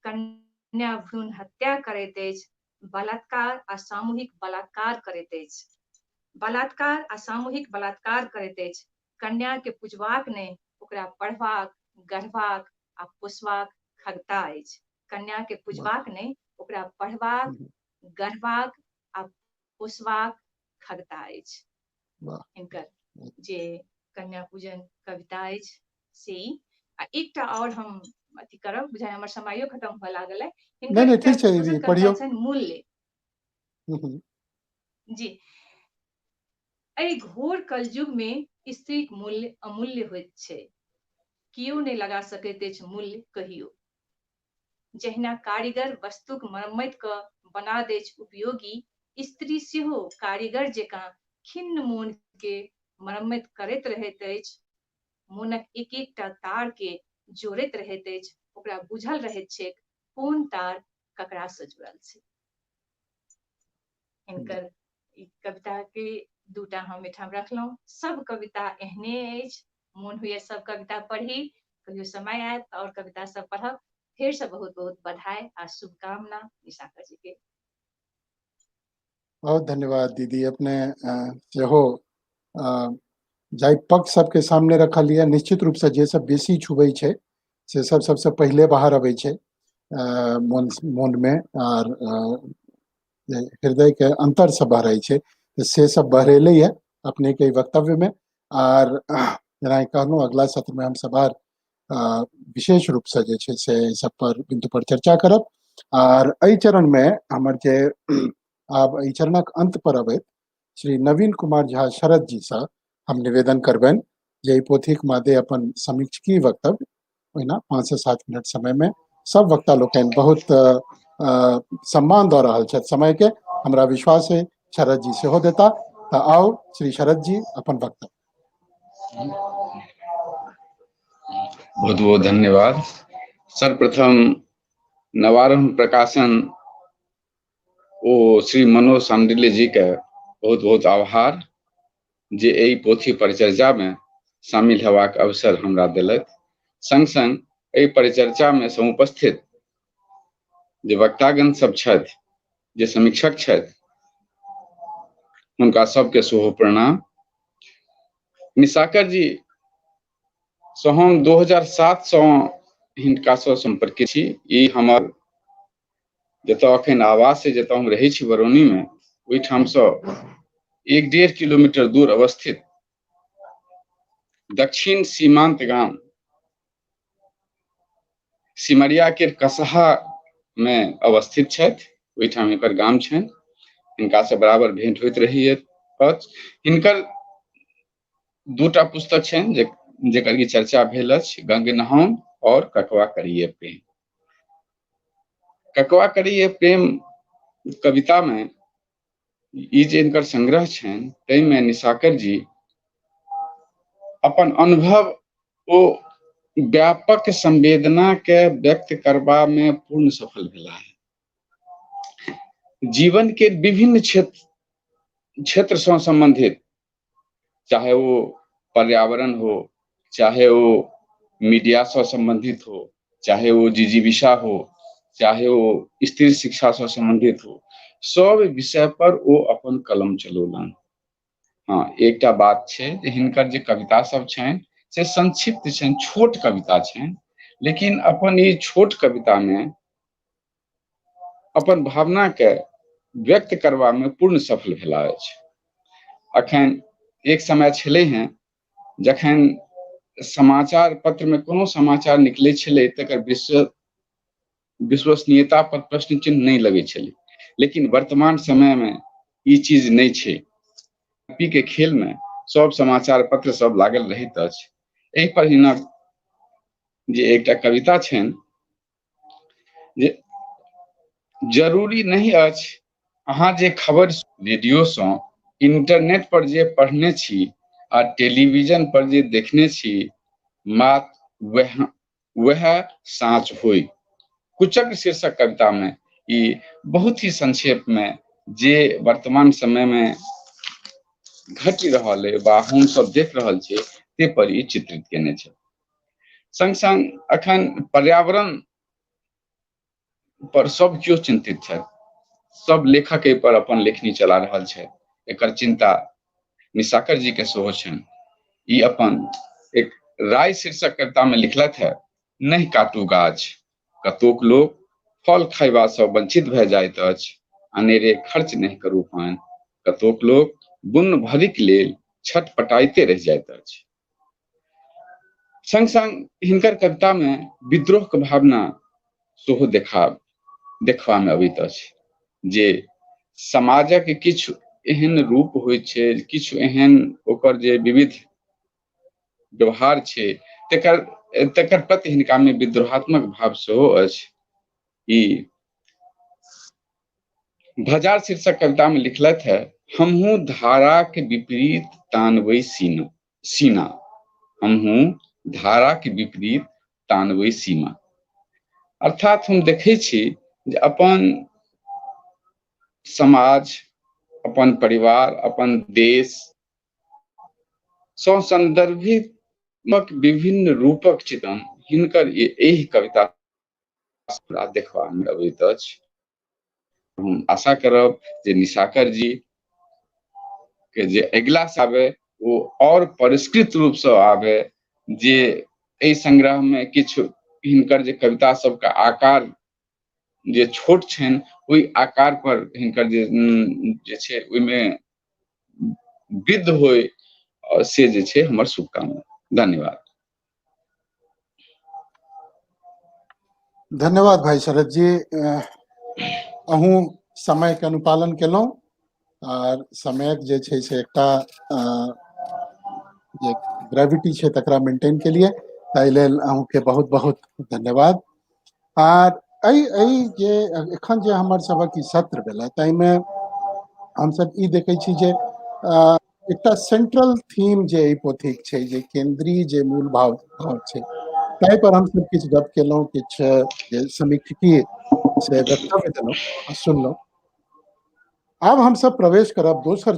कन्या भ्रूण हत्या करैत अछि, बलात्कार आ सामूहिक बलात्कार करैत अछि, बलात्कार आ सामूहिक बलात्कार करैत अछि। कन्या के पूजबाक नहि, ओकरा पढ़बाक, गढ़बाक आ पोसबाक खगता अछि। कन्या के पूजबाक नहि, ओकरा पढ़बाक, गढ़बाक आ पोसबाक खगता अछि। हिनकर जे कन्या पूजन कविता अछि से। आ एकटा और हम अथी करब, बुझाइ हमर समयो खत्म हुअ लागल है। हिनकर नहीं, ठीक छै दीदी, पढ़ियौ। मूल्य जी। एहि घोर कलयुग में स्त्रीक मूल्य अमूल्य होइत छै, केओ नहि लगा सकैत अछि मूल्य कहियो। जहिना कारीगर वस्तुक मरम्मत कऽ बना दैछ उपयोगी, स्त्री सेहो कारीगर जेकाँ खिन्न मोन के मरम्मत करैत रहैत अछि, मोनक एक एकटा तार के जोड़ैत रहैत अछि, ओकरा बुझल रहैत छैक कोन तार ककरा से जुड़ल छै। हिनकर ई कविता के दूटा हम एहिठाम रखलहुँ। सब कविता एहने अछि, मोन होइए सब कविता पढ़ी, कहियो समय आयत और कविता सब पढ़ब। फेर से बहुत बहुत बधाई आ शुभकामना निशाकर जी के। बहुत धन्यवाद दीदी, अपने सेहो जाहि पक्ष सबके सामने रखल यऽ, निश्चित रूप से जे सब बेसी छुबै छै से सब सबसे पहिले बाहर अबै छै मोन मोन में आर हृदय के अंतर से बहरै छै, से सब बहरेलै यऽ अपने के वक्तव्य में। आर जेना कहलहुँ, अगला सत्र में हम सब आर विशेष रूप से जे छै से सब पर बिंदु पर चर्चा करब। आर एहि चरण में हमर जे आब एहि चरणक अंत पर अबैत श्री नवीन कुमार झा शरद जी से हम निवेदन करबनि जे एहि पोथीक मादे अपन समीक्षकीय वक्तव्य ओहिना 5 से 7 मिनट समय में सब वक्ता लोकनि बहुत सम्मान दऽ रहल छथि समय के, हमरा विश्वास है शरद जी सेहो देता। तऽ आउ श्री शरद जी अपन वक्तव्य। बहुत बहुत धन्यवाद। सर्वप्रथम नवारंभ प्रकाशन ओ श्री मनोज शांडिल्य जी के बहुत बहुत आभार जे एहि पोथी परिचर्चा में शामिल हेबाक अवसर हमरा देलथि। संग संग एहि परिचर्चा में समुपस्थित जे वक्तागण सब छथि, जे समीक्षक छथि, हुनका सबके सेहो प्रणाम। निशाकर जी से हम 2007 से हिनका से संपर्कित छी। ई हमर जतऽ अखन आवास है, जतऽ हम रहै छी बरौनी में, ओहिठाम से 1-1.5 किलोमीटर दूर अवस्थित दक्षिण सीमांत गाम सिमरिया के कसहा में अवस्थित छथि, ओहिठाम हिनकर गाम छनि। हिनका से बराबर भेंट होइत रही अछि। हिनकर दूटा पुस्तक छनि जेकर की चर्चा भेल अछि, गंगनहाउन और ककवा करिए प्रेम। ककवा करिए प्रेम कविता में ई जे हिनकर संग्रह छनि ताहिमे निशाकर जी अपन अनुभव ओ व्यापक संवेदना के व्यक्त करबा में पूर्ण सफल भेला है। जीवन के विभिन्न क्षेत्र से संबंधित, चाहे वो पर्यावरण हो, चाहे वो मीडिया से संबंधित हो, चाहे वो जिजीविषा हो, चाहे वो स्त्री शिक्षा से संबंधित हो, सब विषय पर वो अपन कलम चलौलनि। हाँ, एकटा बात छै जे हिनकर जे कविता सब छनि से संक्षिप्त छनि, छोट कविता छनि, लेकिन अपन ई छोट कविता में अपन भावना के व्यक्त करबा में पूर्ण सफल भेला अछि। अखन एक समय छलै हेँ जखन समाचार पत्र में कोनो समाचार निकलै छलै तकर विश्वसनीयता पर प्रश्न चिन्ह नहि लगै छलै, लेकिन वर्तमान समय में ई चीज नहि छै। पी के खेल में सब समाचार पत्र सब लागल रहैत अछि। एहि पर हिनक जे एकटा कविता छनि जे जरूरी नहि अछि अहाँ जे खबर रेडियो सँ इंटरनेट पर जे पढ़ने छी आ टेलीविजन पर जे देखने छी मात्र वएह साँच होय। कुचक्र शीर्षक कविता में ई बहुत ही संक्षेप में जे वर्तमान समय में घटि रहल है बा हम सब देख रहल छी ते पर ई चित्रित केने छै। संग संग अखन पर्यावरण पर सब केओ चिंतित छथि, सब लेखक एहि पर अपन लेखनी चला रहल छथि। एकर चिंता निशाकर जी के सेहो छनि। ई अपन एक राय शीर्षक कविता में लिखलथि है, नहि काटू गाछ, कतोक लोक फल खायबा सँ वंचित भए जाइत अछि, अनेरे खर्च नहि करू पानि, कतोक लोक बुन्न भरिक लेल छटपटाइते रहि जाइत अछि। संग संग हिनकर कविता में विद्रोह के भावना सेहो देखबा में अबैत अछि, जे समाजक किछु एहन रूप होइ छै, किछु एहन ओकर जे विविध व्यवहार छै तकर प्रति हिनका में विद्रोहात्मक भाव सेहो अछि। ई भजार शीर्षक कविता में लिखलथि है, हमहूँ धारा के विपरीत तानबै सीना, हमहूँ धारा के विपरीत तानबै सीमा। अर्थात हम देखै छी जे अपन समाज, अपन परिवार, अपन देश सँ संदर्भित विभिन्न रूपक चित्रण हिनकर एहि कविता देखबा में अबैत अछि। हम आशा करब जे निशाकर जी के जे अगिला आबे वो और परिष्कृत रूप से आबे, जे एहि संग्रह में किछु हिनकर जे कविता सबके आकार जे छोट छनि ओहि आकार पर हिनकर जे छै ओहिमे वृद्ध होय, से जे छै हमर शुभकामना। धन्यवाद। धन्यवाद भाई शरद जी, अहूँ समय के अनुपालन केलहुँ आर समयक जे छै से एकटा जे ग्रेविटी छै तकरा मेंटेन के लिए, ताहि लेल अहूँके बहुत बहुत धन्यवाद। आर एहि जे एखन जे हमर सबक ई सत्र भेलै ताहिमे हमसब ई देखै छी जे एकटा सेंट्रल थीम जे एहि पोथीक छै, जे केंद्रीय जे मूल भाव छै ताहि पर हमसब किछु गप केलहुँ, किछु जे समीक्षकीय से वक्तव्य देलहुँ आ सुनलहुँ। आब हमसब प्रवेश करब दोसर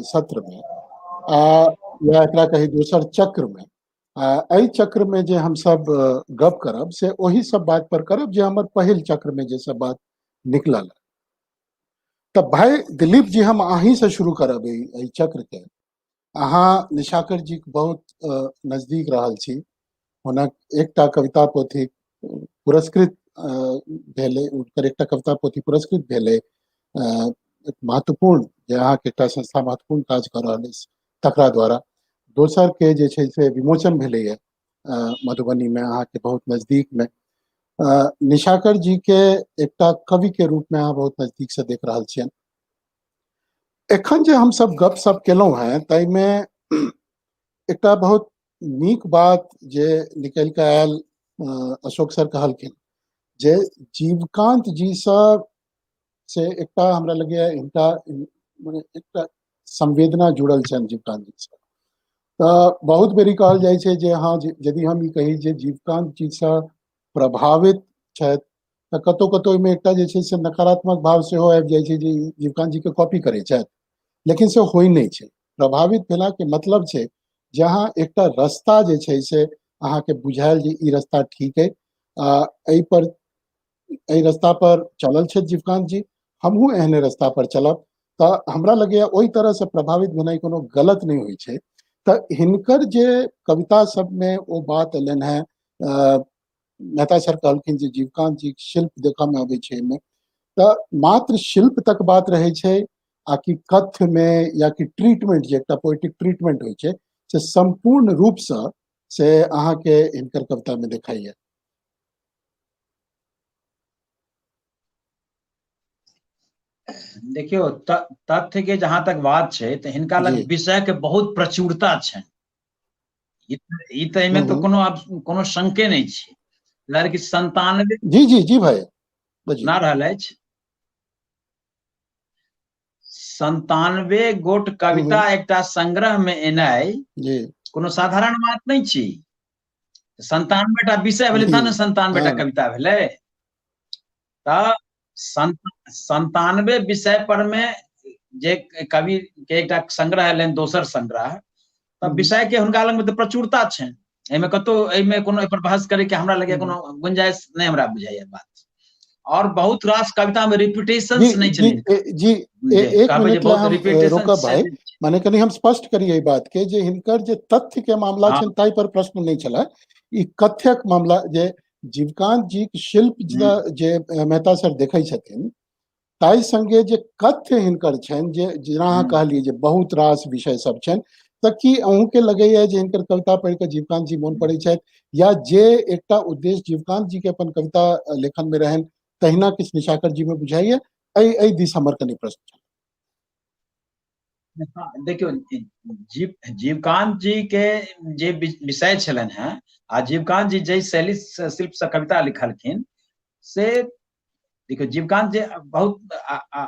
सत्र में या एकरा कही दोसर चक्र में। एहि चक्र में जे हमसब गप करब से ओहि सब बात पर करब जे हमर पहिल चक्र में जे सब बात निकलल। तऽ भाई दिलीप जी, हम अहीं से शुरू करब एहि चक्र के। अहाँ निशाकर जी के बहुत नजदीक रहल छी, हुनक एकटा कविता पोथी पुरस्कृत भेलै, हुनकर एकटा कविता पोथी पुरस्कृत भेलै, एक महत्वपूर्ण जे अहाँके एकटा संस्था महत्वपूर्ण काज कऽ रहल अछि तकरा द्वारा। दोसर के जे छै से विमोचन भेलैए मधुबनी में, अहाँके बहुत नजदीक में। निशाकर जी के एकटा कवि के रूप में अहाँ बहुत नजदीक से देख रहल छियनि। एखन जे हमसब गप सप केलहुँ हेँ ताहिमे एकटा बहुत नीक बात जे निकलि कऽ आयल, अशोक सर कहलखिन जे जीवकांत जी सँ से एकटा हमरा लगैया हिनका मने एकटा संवेदना जुड़ल छनि जीवकांत जी सँ। तऽ बहुत बेरी कहल जाइ छै जे हँ, यदि हम ई कही जे जीवकांत जी सँ प्रभावित छथि तऽ कतौ कतौ ओहिमे एकटा जे छै से नकारात्मक भाव सेहो आबि जाइ छै जे जीवकांत जी के कॉपी करै छथि, लेकिन से होइ नहि छै। प्रभावित भेला के मतलब छै जे अहाँ एकटा रास्ता जे छै से अहाँके बुझायल जे ई रास्ता ठीक है, आ एहि पर एहि रास्ता पर चलल छथि जीवकांत जी, हमहूँ एहने रास्ता पर चलब। तऽ हमरा लगैया ओहि तरह से प्रभावित भेनाइ कोनो गलत नहि होइ छै। तऽ हिनकर जे कविता सबमे ओ बात एलनि हेँ, मेहता सर कहलखिन जे जीवकांत जी शिल्प देखऽ मे अबै छै एहिमे, तऽ मात्र शिल्प तक बात रहै छै आ कि कथ्य मे या कि ट्रीटमेंट, जे एकटा पोएटिक ट्रीटमेंट होइ छै से सम्पूर्ण रूप से से अहाँके हिनकर कविता मे देखाइया। देखियौ, तथ्य के जहां तक बात छै तऽ हिनका लग विषय के बहुत प्रचुरता छनि। ई तऽ एहिमे तऽ कोनो आब कोनो शंके नहि छै। लड़की 97 जी जी जी भाई ना रहल अछि, 97 गोट कविता एकटा संग्रह में एनाइ कोनो साधारण बात नहि छी। 97 टा विषय भेलै तहन ने 97 टा कविता भेलै। तऽ 97 विषय पर में जे कवि के एकटा संग्रह एलनि, दोसर संग्रह, तऽ विषय के हुनका लग में तऽ प्रचुरता छनि। एहिमे कतौ एहिमे कोनो एहि पर बहस करे के हमरा लगे कोनो गुंजाइश नहि हमरा बुझाइया बात। और बहुत रास कविता में रिपीटेशन नहीं छनि। जी, एक मिनट ला हम रोकब भाई, माने कनि हम स्पष्ट करी एहि बात के जे हिनकर जे तथ्य के मामला छनि ताहि पर प्रश्न नहीं छलै। ई कथ्यक मामला जे जीवकांत जी के शिल्प जे मेहता सर देखै छथिन ताहि संगे जे कथ्य हिनकर छनि, जे जेना अहाँ कहलियै जे बहुत रास विषय सब छनि, तऽ की अहूँके लगैया जे हिनकर कविता पढ़ि कऽ जीवकांत जी मोन पड़ै छथि, या जे एकटा उद्देश्य जीवकांत जी के अपन कविता लेखन में रहनि तहिना किछु निशाकर जी में बुझाइया? एहि दिस हमर कनि प्रश्न छल। देखियौ, जीवकांत जी के जे विषय छलनि हेँ आ जीवकांत जी जाहि शैली शिल्प से कविता लिखलखिन से देखियौ, जीवकांत जे बहुत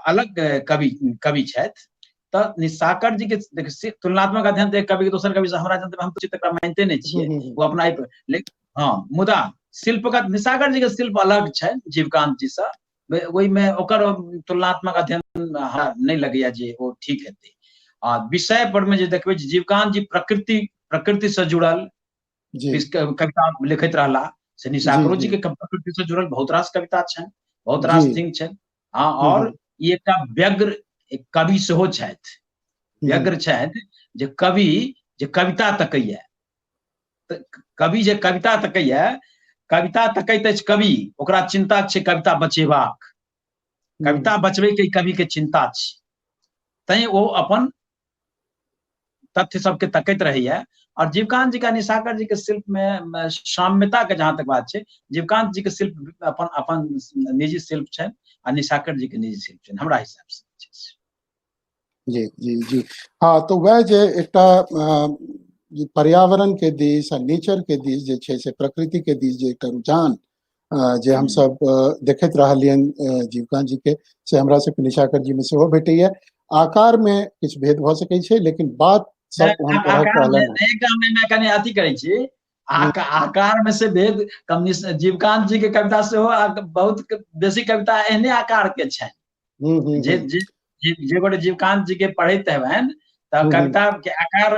अलग कवि छथि। तऽ निशाकर जी के देखियौ तुलनात्मक अध्ययन तऽ एक कवि के दोसर कवि से हमरा जनते हम तऽ तकरा मानिते नहि छियै, ओ अपना लेकिन हँ, मुदा शिल्पगत निशाकर जी के शिल्प अलग छै जीवकांत जी से, ओहिमे ओकर तुलनात्मक अध्ययन हमरा नहि लगैया जे ओ ठीक हेतै। आ विषय पर मे जे देखबै जीवकांत जी प्रकृति से जुड़ल कविता लिखैत रहला, से निशाकरो जी के प्रकृति से जुड़ल बहुत रास कविता छनि, बहुत रास थिंग छनि। हँ, और ई एकटा व्यग्र कवि सेहो छथि, व्यग्र छथि जे कवि जे कविता तकैया, कवि जे कविता तकैया, कविता तकैत अछि कवि, ओकरा चिंता छै कविता बचेबाक, कविता बचबै के कवि के चिंता छै, तैं ओ अपन तथ्य सबके तकैत रहैया। और जीवकांत जी का निशाकर जी के शिल्प में साम्यता के जहां तक बात छै, जीवकांत जी के शिल्प अपन अपन निजी शिल्प छै आ निशाकर जी के निजी शिल्प छै हमरा हिसाब से। जी जी जी हाँ, तो वह जे एकटा पर्यावरण के दिस आ नेचर के दिस जे छै से प्रकृति के दिस जे एकटा रुझान जे हम सब देखैत रहलियनि जीवकांत जी के, से हमरा सबके निशाकर जी में सेहो भेटैया। आकार में किछु भेद भऽ सकै छै लेकिन बात सब ओहन तरहक रहलनि। एकटा हम कनि अथी करै छी, आकार में से भेद कम जीवकांत जी के कविता सेहो बहुत बेसी कविता एहने आकार के छनि। जे जे जे गोटे जीवकांत जी के पढ़ैत हेबनि तऽ कविता के आकार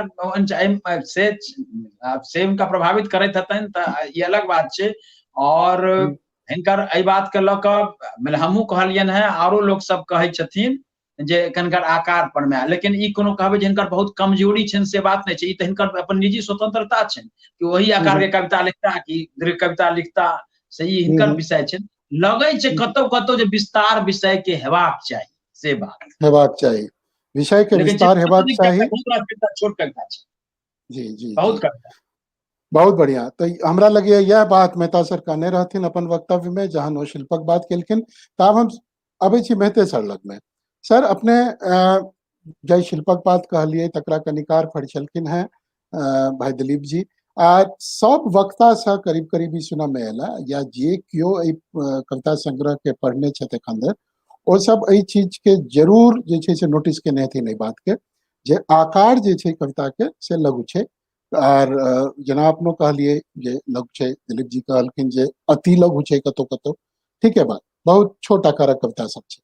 से हुनका प्रभावित करैत हेतनि तऽ ई अलग बात छै। और हिनकर एहि बात के लऽ कऽ मतलब हमहूँ कहलियनि हेँ, आरो लोक सब कहै छथिन जे हिनकर आकार पर मे, लेकिन ई कोनो कहबै जे हिनकर बहुत कमजोरी छनि से बात नहि छै। ई तऽ हिनकर अपन निजी स्वतंत्रता छनि कि ओही आकार के कविता लिखता कि दीर्घ कविता लिखता, से ई हिनकर विषय छनि। लगै छै कतौ कतौ जे विस्तार विषय के हेबाक चाही, से बात हेबाक चाही, विषय के विस्तार हेबाक चाही। बहुत छोट कविता छै। जी जी बहुत कविता। बहुत बढ़िया। तऽ हमरा लगैए इएह बात मेहता सर कहने रहथिन अपन वक्तव्य में, जहन ओ शिल्पक बात केलखिन। तऽ आब हम अबै छी मेहते सर लगमे। सर, अपने जाहि शिल्पक बात कहलियै तकरा कनिकार फरिछलखिन हेँ भाई दिलीप जी, आ सब वक्ता से करीब करीब ई सुनऽ में एला, या जे केओ एहि कविता संग्रह के पढ़ने छथि एखन धरि, ओ सब एहि चीज के जरूर जे छै से नोटिस केने हेथिन एहि बात के, जे आकार जे छै कविता के से लघु छै। आर जेना अपनो कहलियै जे लघु छै, दिलीप जी कहलखिन जे अति लघु छै कतौ कतौ, ठीक है बात, बहुत छोट आकारक कविता सब छै।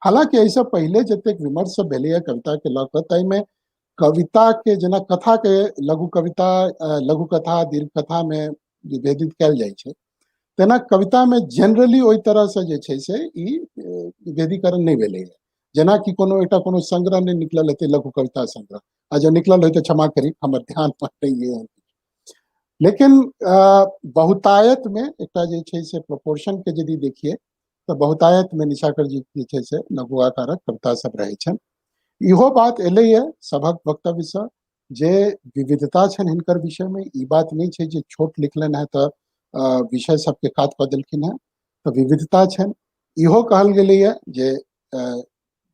हालांकि एहिसँ पहिले जतेक विमर्श सब भेलैए कविता के लऽ कऽ, ताहिमे कविता के जेना कथा के लघु कविता, लघु कथा, दीर्घ कथा में विभेदित कयल जाइ छै, तेना कविता में जनरली ओहि तरह से जे छै से ई विभेदीकरण नहि भेलैए। जेनाकि कोनो एकटा कोनो संग्रह नहि निकलल हेतै लघु कविता संग्रह, आ जँ निकलल होय तऽ क्षमा करी, हमर ध्यान पर नहि अइ। लेकिन बहुतायत में एकटा जे छै से प्रोपोर्शन के यदि देखिए तऽ बहुतायत में निशाकर जी जे छै से लघु आकारक कविता सब रहै छनि। इहो बात एलैए सभक वक्तव्यसँ जे विविधता छनि हिनकर विषय में। ई बात नहि छै जे छोट लिखलनि हेँ तऽ विषय सबके कात कऽ देलखिन हेँ, तऽ विविधता छनि। इहो कहल गेलैए जे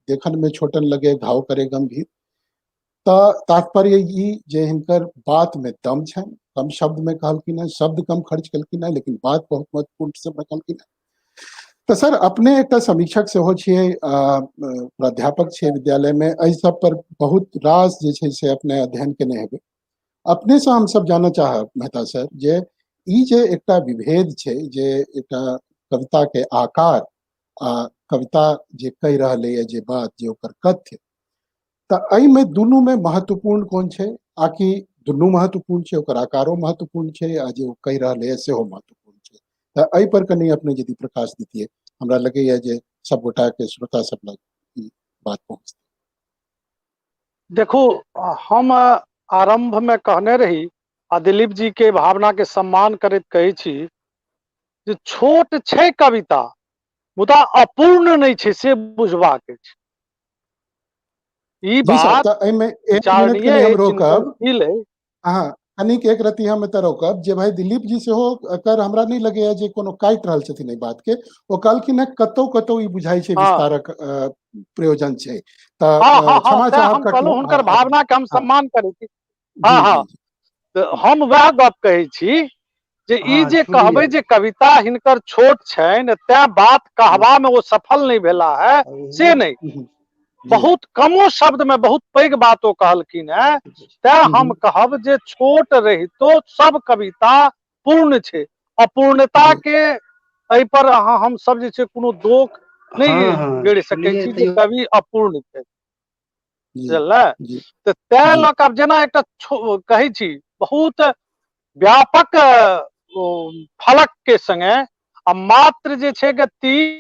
देखन में छोटन लगे घाव करे गंभीर, तऽ तात्पर्य ई जे हिनकर बात में दम छनि, कम शब्द में कहलखिन हेँ, शब्द कम खर्च केलखिन हेँ, लेकिन बात बहुत महत्वपूर्ण सब रखलखिन हेँ। तऽ सर, अपने एकटा समीक्षक सेहो छियै, प्राध्यापक छियै विद्यालय में, एहि सब पर बहुत रास जे छै से अपने अध्ययन केने हेबै। अपने से हमसब जानऽ चाहब मेहता सर, जे ई जे एकटा विभेद छै जे एकटा कविता के आकार आ कविता जे कहि रहलैए जे बात, जे ओकर कथ्य, तऽ एहिमे दुनू में महत्वपूर्ण कोन छै, आकि दुनू महत्वपूर्ण छै, ओकर आकारो महत्वपूर्ण छै आ जे ओ कहि रहलैए सेहो महत्वपूर्ण छै? तऽ एहि पर कनि अपने यदि प्रकाश दितियै, हमरा लगैए जे सब गोटा के श्रोता सब लग ई बात पहुँचतै। देखू, हम आरंभ में कहने रही आ दिलीप जी के भावना के सम्मान करैत कहै छी जे छोट छै कविता मुदा अपूर्ण नहि छै, से बुझबाक अछि। ई जी सर, बात तऽ एहिमे एक मिनट विचारणीय कनि हम अछि, रोकब। चिंतनशील अछि। अहाँ कनिक एक रति हम एतऽ रोकब जे भाई दिलीप जी सेहो एकर हमरा नहि लगैया जे कोनो काटि रहल छथिन एहि बात के। ओ कहलखिन हेँ कतौ कतौ ई बुझाइ छै विस्तारक प्रयोजन छै, तऽ हँ हँ हँ, क्षमा तें चाहब हम कहलहुँ कटलहुँ। हुनकर हँ अपने भावना के हम हँ सम्मान करै छी। जी हँ जी हँ, जी तऽ हम वएह गप कहै छी जे ई हँ जे छुबी कहबै गेल जे कविता हिनकर छोट छनि तें बात कहबा मे ओ सफल नहि भेला है, से नहि, जी बहुत कमो शब्द में बहुत पैघ बात ओ कहलखिन है। तें हम कहब जे छोट रहितो सब कविता पूर्ण छै, अपूर्णता जी के एहि पर अहाँ हम सब जे छै कोनो दोख नहि हँ हँ गढ़ि सकै सुनलियै छी जे तैयो कवि अपूर्ण छै, जी बुझल? जी तऽ तें जी लऽ कऽ आब जेना एकटा कहै छी बहुत व्यापक फलक के संगे आ मात्र जे छै के 3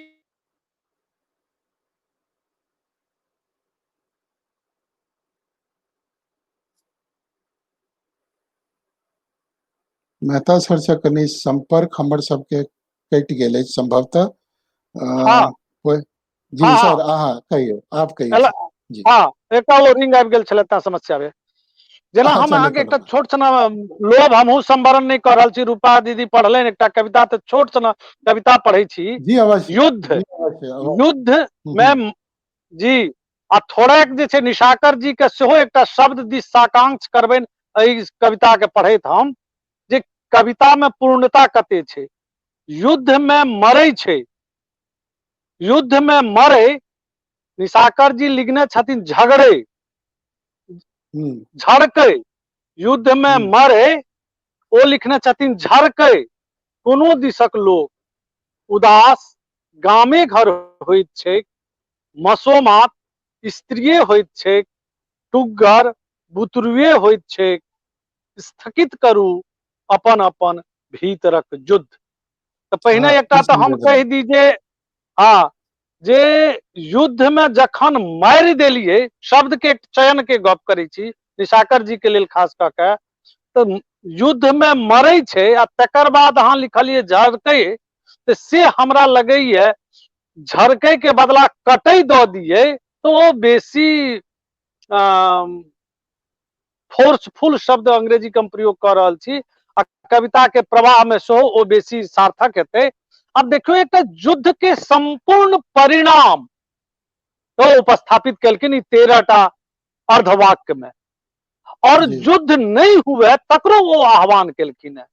मेहता सर से कनि संपर्क हमर सबके कटि गेल अछि संभवतः। हँ जी हँ सर, हँ अहाँ कहियौ, आप कहियौ एला सर। जी हँ, एकटा ओ रिंग आबि गेल छलै तें समस्या भेल। जेना हम अच्छा, नहि अहाँके कोनो एकटा बात। छोट सना लोभ हमहूँ संवरण नहि कऽ रहल छी, रूपा दीदी पढ़लनि एकटा कविता, तऽ छोट सना कविता पढ़ै छी। जी अवश्य, युद्ध जी अवश्य अवश्य। युद्ध हम्म मे हम्म जी, आ थोड़ेक जे छै निशाकर जी के सेहो एकटा शब्द दिस साकांक्ष करबनि एहि कविता के पढ़ैत हम, जे कविता मे पूर्णता कते छै। युद्ध मे मरै छै, युद्ध मे मरै, निशाकर जी लिखने छथिन झगड़े, हम्म झड़कै, युद्ध मे हम्म मरे, ओ लिखने छथिन झड़कै, कोनो दिशक लोक उदास गामे घर होइत छैक, मसोमात स्त्रिये होइत छैक, टुग्गर बुतरुए होइत छैक, स्थगित करू अपन अपन भीतरक युद्ध। तऽ पहिने हाँ एकटा की तऽ हम निवेदन कहि दी जे हँ, जे युद्ध में जखन मारि देलियै, शब्द के चयन के गप करै छी निशाकर जी के लेल खास कऽ के, तऽ युद्ध में मरै छै आ तकर बाद अहाँ लिखलियै झरकै, तऽ से हमरा लगैया झरकै के बदला कटै दऽ दियै तऽ ओ बेसी फोर्सफुल शब्द अंग्रेजी के हम प्रयोग कऽ रहल छी, आ कविता के प्रवाह में सेहो ओ बेसी सार्थक हेतै। आब देखियौ, एकटा युद्ध के संपूर्ण परिणाम तो उपस्थापित केलखिन ई 13 टा अर्धवाक्य में, और युद्ध नहीं हुए तकरो वो आह्वान केलखिन है।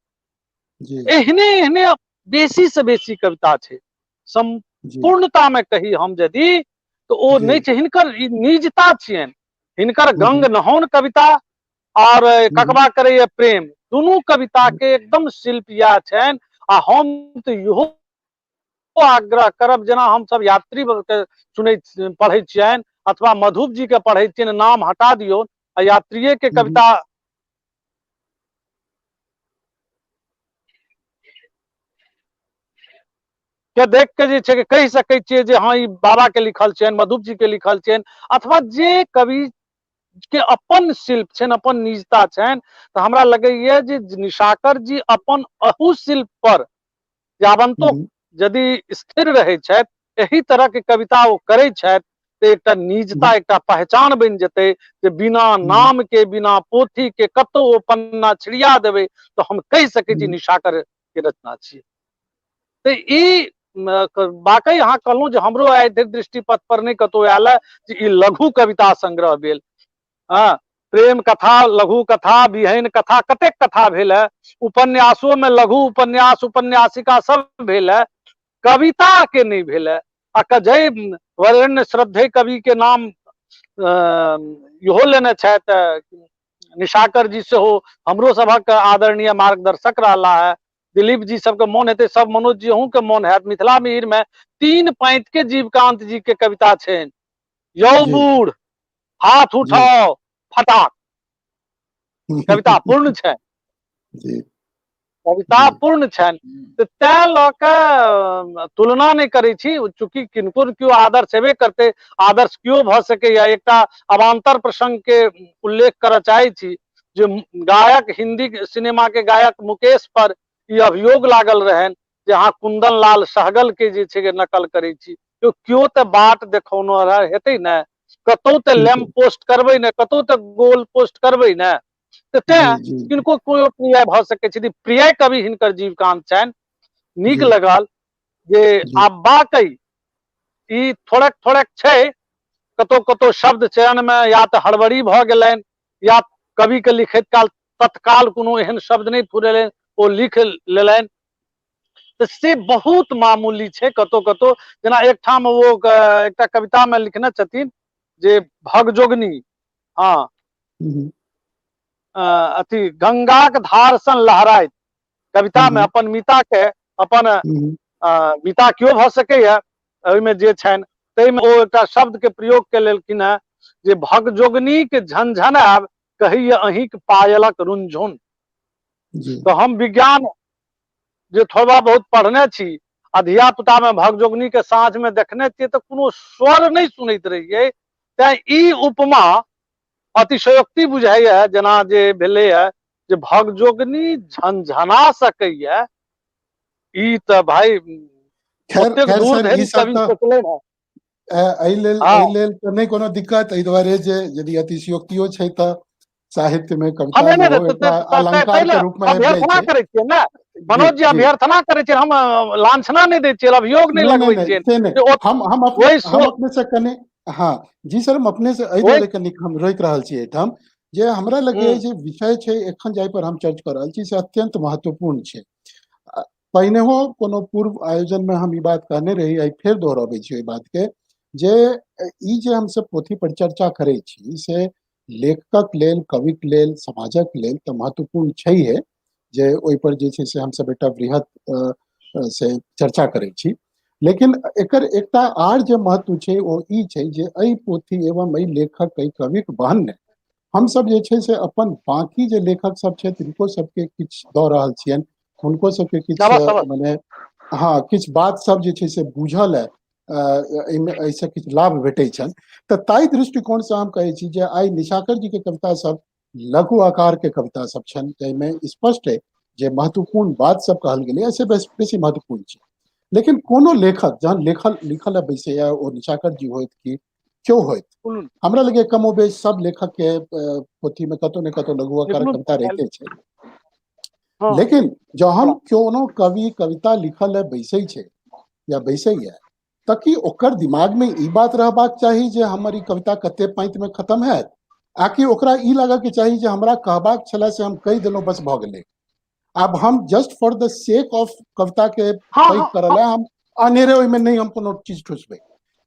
एहने एहने बेसी से बेसी कविता छै, संपूर्णता में कही हम यदि तो ओ नहीं छै। हिनकर निजता छियनि, हिनकर गंग नहौन कविता और ककबा करैया प्रेम, दुनू कविता के एकदम शिल्प इएह छनि। आ हम तऽ इहो आग्रह करब, जेना हमसब यात्री के सुनै पढ़ै छियनि अथवा मधुप जी के पढ़ै छियनि, नाम हटा दियौ आ यात्रिये के कविता के देख के जे छै कहि सकै छियै जे हँ ई बाबा के लिखल छियनि, मधुप जी के लिखल छियनि, अथवा जे कवि के अपन शिल्प छनि, अपन निजता छनि। तऽ हमरा लगैया जे निशाकर जी अपन अहू शिल्प पर यावंतो यदि स्थिर रहै छथि, एहि तरह के कविता ओ करै छथि, तऽ एकटा निजता, एकटा पहचान बनि जेतै जे बिना नाम के, बिना पोथी के कतौ ओ पन्ना छिड़िया देबै तऽ हम कहि सकै छी निशाकर के रचना छियै। तऽ ई वाकई अहाँ कहलहुँ जे हमरो आइ धरि दृष्टिपथ पर नहि कतौ आयल है जे ई लघु कविता संग्रह भेल। हँ, प्रेम कथा, लघु कथा, विहनि कथा, कतेक कथा भेल है, उपन्यासो में लघु उपन्यास, उपन्यासिका सब भेल है, कविता के नहीं भेल है। आ जय वरेण्य श्रद्धेय कवि के नाम इहो लेने छथि निशाकर जी, सेहो हमरो सभक आदरणीय मार्गदर्शक रहला है। दिलीप जी सबके मोन हेतै, सब मनोज जी अहूँ के मोन हैत, मिथिला मिहिर में 3 पाँति के जीवकांत जी के कविता छनि, यौ बूढ़ हाथ उठाओ फटाक, कविता पूर्ण छै, कविता पूर्ण छनि। तऽ तैं लऽ कऽ तुलना नहि करै छी, चूँकि किनको केओ आदर्श हेबे करतै, आदर्श केओ भऽ सकैया। एकटा अवान्तर प्रसंग के उल्लेख करऽ चाहै छी जे गायक, हिंदी सिनेमा के गायक मुकेश पर ई अभियोग लागल रहनि जे अहाँ कुंदन लाल सहगल के जे छै नकल करै छी। केओ तऽ बाट देखौने हेतै ने, कतौ तऽ लैम्प पोस्ट करबै ने, कतौ तऽ गोल पोस्ट करबै ने, तऽ तें किनको कोइ प्रिय भऽ सकै छै। प्रिय कवि हिनकर जीवकांत छनि। नीक लगल जे आब वाकई ई थोड़ेक थोड़ेक छै, कतौ कतौ शब्द चयन मे या तऽ हड़बड़ी भऽ गेलनि या कवि के लिखैत काल तत्काल कोनो एहन शब्द नहि फुरेलनि, ओ लिख लेलनि, तऽ से बहुत मामूली छै कतौ कतौ। जेना एकठाम ओ एकटा कविता मे लिखने छथिन जे भगजोगनी, हँ अथी गंगाक धार सन लहराइत, कविता मे अपन मिता के, अपन मिता केओ भऽ सकैया ओहिमे जे छनि, ताहिमे ओ एकटा शब्द के प्रयोग के लेलखिन हेँ जे भगजोगनीक झनझनायब कहैया अहींक पायलक रुनझुन। तऽ हम विज्ञान जे थोड़ा बहुत पढ़ने छी आ धिया पुता मे भगजोगनी के साँझ मे देखने छियै तऽ कोनो स्वर नहि सुनैत रहियै, तें ई उपमा अतिशयोक्ति बुझाइया जेना जे भेलैया जे भगजोगनी झनझना सकैया, ई तऽ भाई ओतेक दूर धरि कवि सोचलै ने। एहि लेल एहि लेल तऽ नहि कोनो दिक्कत, एहि दुआरे जे यदि अतिशयोक्तियो छै तऽ साहित्य में कविता में एकटा अलंकार के रूप में आबि जाइ छै। करै छियै ने मनोज जी, अभ्यर्थना करै छियै, हम लांछना नहि दै छियै, अभियोग नहि लगबै छियै। हम हम अपने हम अपने से कने, हाँ जी सर, हम अपने से एहि दुआरे कनिक हम रोकि रहल छी एहिठाम जे हमरा लगैया जे विषय छै एखन जाहि पर हम चर्च कऽ रहल छी से अत्यंत महत्वपूर्ण छै। पहिनेहो कोनो पूर्व आयोजन में हम ई बात कहने रही, आइ फेर दोहरबै छी ओहि बात के, जे ई जे हमसब पोथी पर चर्चा करै छी से लेखकक लेल, कविक लेल, समाजक लेल तऽ महत्वपूर्ण छैहे जे ओहि पर जे छै से हमसब एकटा वृहद से चर्चा करै छी, लेकिन एकर एकटा आर जे महत्व छै ओ ई छै जे एहि पोथी एवं एहि लेखक, एहि कविक बहन्ने हमसब जे छै से अपन बाकी जे लेखक सब छथि तिनको सबके किछु दऽ रहल छियनि, हुनको सबके किछु मने हाँ किछु बात सब जे छै से बुझल है, एहिमे एहिसँ किछु लाभ भेटै छनि। तऽ ताहि दृष्टिकोणसँ हम कहै छी जे आइ निशाकर जी के कविता सब लघु आकार के कविता सब छनि, जाहिमे स्पष्ट है जे महत्वपूर्ण बात सब कहल गेलै से बेसी महत्वपूर्ण छै। लेकिन कोनो लेखक जहन लिखल बैसैया, ओ निशाकर जी होइत कि क्यों होइत, हमरा लगे कमोबेश सब लेखक के पोथी में कतौ ने कतौ लघु आकार कविता रहिते छै। लेकिन जहन कोनो कवि कविता लिखल लए बैसै छै या बैसैया, तऽ की ओकर दिमाग में ई बात रहबाक चाही जे हमर ई कविता कते पाँति में खत्म हैत, आकि ओकरा ई लागऽ के चाही जे हमरा कहबाक छले से हम कहि देलहुँ, बस भऽ गेलै, आब हम just for the sake of कविता के पैघ करऽ लए हम अनेरे ओहिमे नहि हम कोनो चीज ठुसबै।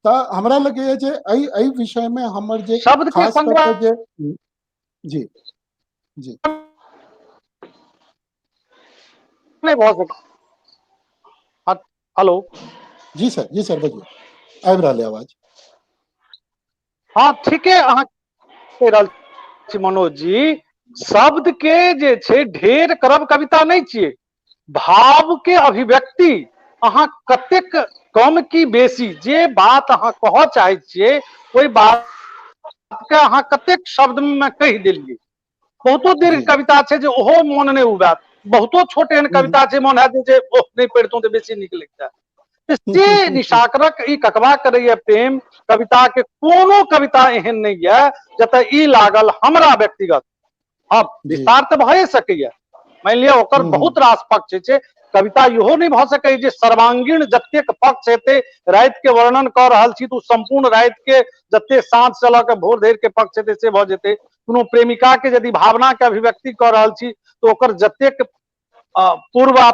तऽ हमरा लगैया जे एहि एहि विषय मे हमर जे शब्द के खास कऽ संग्रह कऽ जे जी जी नहि भऽ सकै। हेलो जी सर, जी सर, बजियौ, आबि रहल है आवाज। हँ ठीके अहाँ कहि रहल छी मनोज जी, शब्द के जे छै ढेर करब कविता नहि छियै, भाव के अभिव्यक्ति अहाँ कतेक कम की बेसी जे बात अहाँ कहऽ चाहै छियै ओहि बात के अहाँ कतेक शब्द मे कहि देलियै। बहुतो दीर्घ कविता छै जे ओहो मोन नहि उबायत, बहुतो छोट एहन कविता छै मोन हैत जे ओह नहि पढ़ितहुँ तऽ बेसी नीक लगितै। से निशाकरक ई ककबा करैया प्रेम कविता के कोनो कविता एहन नहि यऽ जतऽ ई लागल हमरा व्यक्तिगत। हँ विस्तार तऽ भए सकैया, मानि लिअ ओकर बहुत रास पक्ष छै, कविता इहो नहि भऽ सकैए जे सर्वांगीण जतेक पक्ष हेतै, राति के वर्णन कऽ रहल छी तऽ ओ सम्पूर्ण राति के जते साँझ से लऽ कऽ भोर धरि के पक्ष हेतै से भऽ जेतै। कोनो प्रेमिका के यदि भावना के अभिव्यक्ति कऽ रहल छी तऽ ओकर जतेक पूर्व आ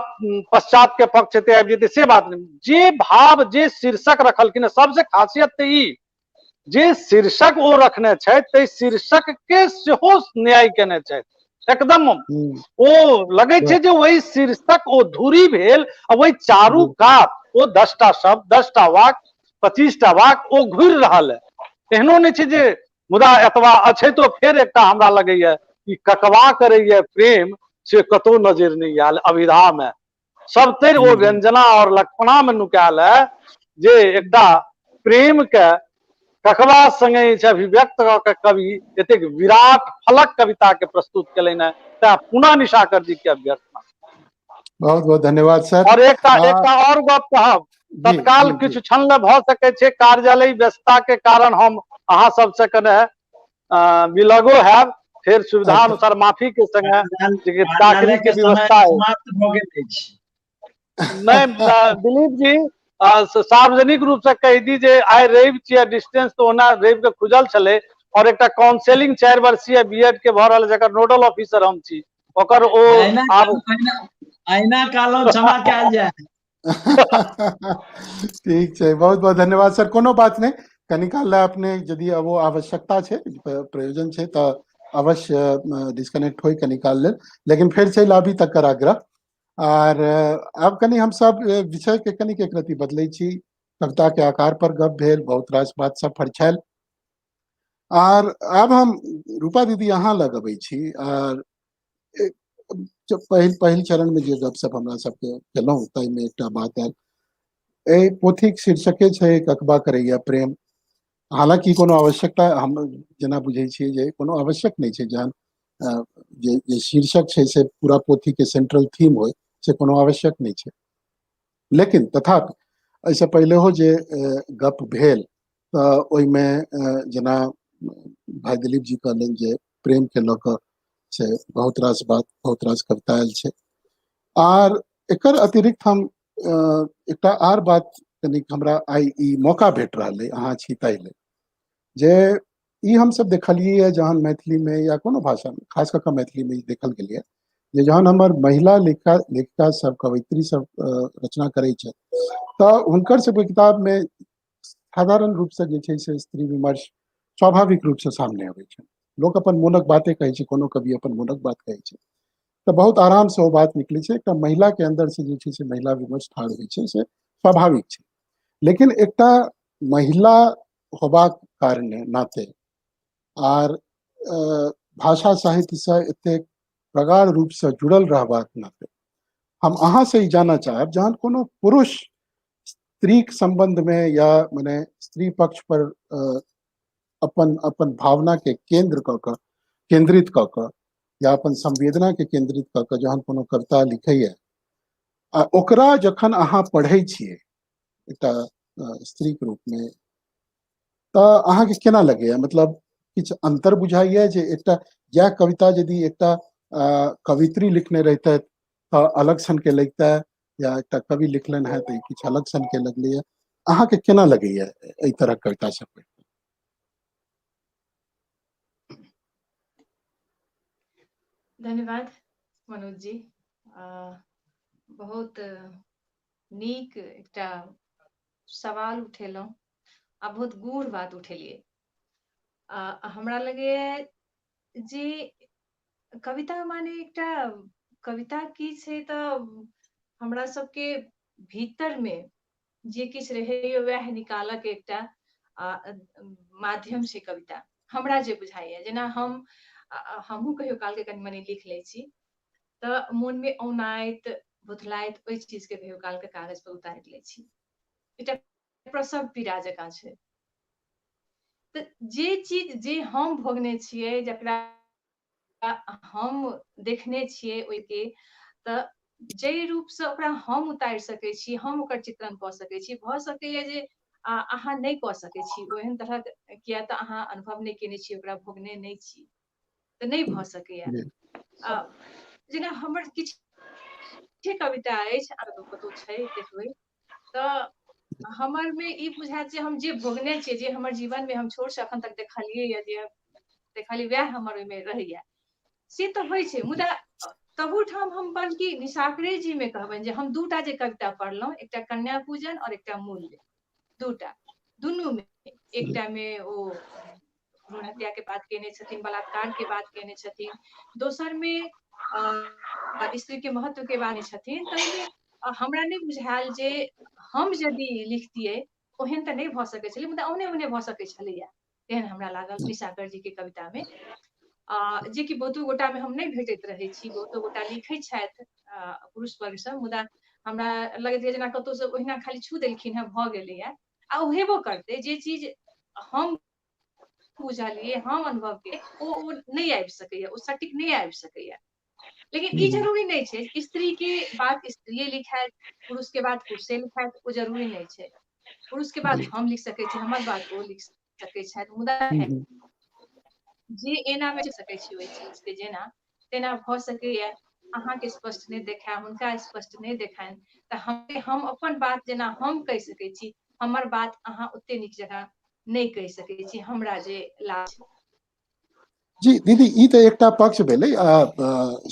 पश्चात के पक्ष हेतै आबि जेतै, से बात नहि। जे भाव जे शीर्षक रखलखिन, सबसे खासियत तऽ ई जे शीर्षक ओ रखने छथि ताहि शीर्षक के सेहो न्याय केने छथि एकदम। ओ लगै छै जे ओहि शीर्षक ओ धुरी भेल आ ओहि चारू कात ओ 10टा शब्द, 10टा वाक्य, 25टा वाक्य ओ घुरि रहल है। एहनो नहि छै जे मुदा एतबा अछैतो फेर एकटा हमरा लगैया ई ककबा करैया प्रेम से कतौ नजरि नहि आयल अभिधा मे, सबतरि ओ व्यंजना और लक्षणा मे नुकायल है जे एकटा प्रेम के ककबा संगे जे छै अभिव्यक्त कऽ के कवि एतेक विराट फलक कविता के प्रस्तुत केलनि है। तैं पुनः निशाकर जी के अभ्यर्थना। बहुत बहुत धन्यवाद सर। और एकटा एकटा और गप कहब, तत्काल किछु क्षण लए भऽ सकै छै कार्यालय व्यस्तता के कारण हम अहाँ सबसे कने विलगो हैब, फेर सुविधा अनुसार माफी के संगे चाकरी के व्यवस्था समाप्त भऽ गेल अछि। नहि दिलीप जी, सार्वजनिक रूप से कहि दी जे आइ रवि छियै, डिस्टेंस तऽ ओना रवि के खुजल छलै, और एकटा काउंसिलिंग 4 वर्षीय बीएड के भऽ रहल जकर नोडल ऑफिसर हम छी, ओकर ओ आब अहिना कहलहुँ क्षमा कयल जाय। ठीक छै, बहुत बहुत धन्यवाद सर। कोनो बात नहि, कनिकाल लए अपने यदि वो आवश्यकता छै, प्रयोजन छै तऽ अवश्य डिस्कनेक्ट होय कनिकाल लेल, लेकिन फेर चलि आबी तकर आग्रह। आर आब कनि हमसब विषय के कनिक एक रति बदलै छी। कविता के आकार पर गप भेल, बहुत रास बात सब फरछायल। आर आब हम रूपा दीदी अहाँ लग अबै छी। आर पहिल पहिल चरण में जे गपशप हमरा सबके केलहुँ ताहिमे एकटा बात आयल, एहि पोथीक शीर्षके छै ककबा करैया प्रेम। हालांकि कोनो आवश्यकता हम जेना बुझै छियै जे कोनो आवश्यक नहि छै, जहन जे जे शीर्षक छै से पूरा पोथी के सेंट्रल थीम होय से कोनो आवश्यक नहि छै, लेकिन तथापि एहिसँ पहिलेहो जे गप भेल तऽ ओहिमे जेना भाई दिलीप जी कहलनि जे प्रेम के लऽ कऽ से बहुत रास बात, बहुत रास कविता आयल छै। आर एकर अतिरिक्त हम एकटा आर बात कनिक हमरा आइ ई मौका भेट रहल अइ अहाँ छी ताहि लेल, जे ई हमसब देखलियै जहन मैथिली में या कोनो भाषा में, खास कऽ कऽ मैथिली में ई देखल गेलैए जे जहन हमर महिला लेखिका लेखिका सब, कवयित्री सब रचना करै छथि तऽ हुनकर सबके किताब में साधारण रूप से जे छै से स्त्री विमर्श स्वाभाविक रूप से सामने अबै छै। लोक अपन मोनक बाते कहै छै, कोनो कवि अपन मोनक बात कहै छै तऽ बहुत आराम से ओ बात निकलै छै। एकटा महिला के अन्दर से जे छै से महिला विमर्श ठाढ़ होइ छै से स्वाभाविक छै, लेकिन एकटा महिला होबाक कारणे नाते आर भाषा साहित्य से एतेक प्रगाढ़ रूप से जुड़ल रहबाक नाते हम अहाँ से ई जानऽ चाहब, जहन कोनो पुरुष स्त्रीक संबंध में या मने स्त्री पक्ष पर अपन अपन भावना के केंद्र कऽ कऽ, केंद्रित कऽ कऽ या अपन संवेदना के केंद्रित कऽ कऽ जहन कोनो कविता लिखैया आ ओकरा जखन अहाँ पढ़ै छियै एकटा स्त्रीक रूप में, तऽ अहाँके केना लगैया? मतलब किछु अंतर बुझाइया जे एकटा यह कविता यदि एकटा कवित्री लिखने रहितथि तऽ अलग सन के लगिते, या एकटा कवि लिखलनि हेँ तऽ किछु अलग सन के लगलैए। अहाँके केना लगैया एहि तरहक कविता सब पढ़ि? धन्यवाद मनोज जी, बहुत नीक एकटा सवाल उठेलहुँ आ बहुत गूढ़ बात उठेलियै। हमरा लगैए जे कविता माने एकटा कविता की छै, तऽ हमरा सबके भीतर मे जे किछु रहैए वएह निकालक एकटा माध्यम छै कविता। हमरा जे बुझाइए, जेना हमहूँ कहियो कालके कनि मनि लिख लै छी तऽ मोनमे औनाइत भुथलाइत ओहि चीजके कहियो कालके कागज पर उतारि लै छी, एकटा प्रसव पीड़ा जकाँ छै। तऽ जे चीज जे हम भोगने छियै, जकरा हम देखने छियै ओहिके, तऽ जाहि रूपसँ ओकरा हम उतारि सकै छी, हम ओकर चित्रण कऽ सकै छी, भऽ सकैए जे अहाँ नहि कऽ सकै छी ओहन तरहक, किया तऽ अहाँ अनुभव नहि केने छी, ओकरा भोगने नहि छी, तऽ नहि भऽ सकैए। जेना हमर किछु कविता अछि, आ कतहु छै देखबै तऽ हमर मे ई बुझायत जे हम जे भोगने छियै, जे हमर जीवन मे हम छोट से अखन तक देखलियै या जे देखलियै वएह हमर ओहिमे रहैया, से तऽ होइ छै। मुदा तहू ठाम हम बल्कि निशाकरे जी मे कहबनि जे हम दूटा जे कविता पढ़लहुँ, एकटा कन्या पूजन और एकटा मूल्य, दूटा दुनू मे, एकटा मे ओ भ्रूण हत्या के बात केने छथिन, बलात्कार के बात केने छथिन, दोसर मे स्त्री के महत्व के बारे छथिन। ताहिमे हमरा नहि बुझायल जे हम यदि लिखतियै ओहन तऽ नहि भऽ सकै छलै, मुदा ओहने ओहने भऽ सकै छलैया, तेहन हमरा लागल निशाकर जी के कविता मे, जेकि बहुतो गोटा मे हम नहि भेटैत रहै छी। बहुतो गोटा लिखै छथि पुरुष वर्गसँ, मुदा हमरा लगैत रहै जेना कतहु से ओहिना खाली छू देलखिन हेँ, भऽ गेलैया। आ ओ हेबो करतै, जे चीज हम बुझलियै, हम अनुभव के, ओ नहि आबि सकैया, ओ सटीक नहि आबि सकैया। लेकिन ई जरूरी नहि छै स्त्री के बात स्त्रीए लिखायत, पुरुष के बात पुरुषे लिखायत, ओ जरूरी नहि छै। पुरुष के बात हम लिख सकै छी, हमर बात ओ लिख सकै छथि, मुदा जे एना मे सकै छी ओहि चीज के जेना तेना भऽ सकैया। अहाँके स्पष्ट नहि देखाय, हुनका स्पष्ट नहि देखानि, तऽ हम अपन बात जेना हम कहि सकै छी, हमर बात अहाँ ओते नीक जकाँ नहि कहि सकै छी, हमरा जे लाज। जी दीदी, ई तऽ एकटा पक्ष भेलै।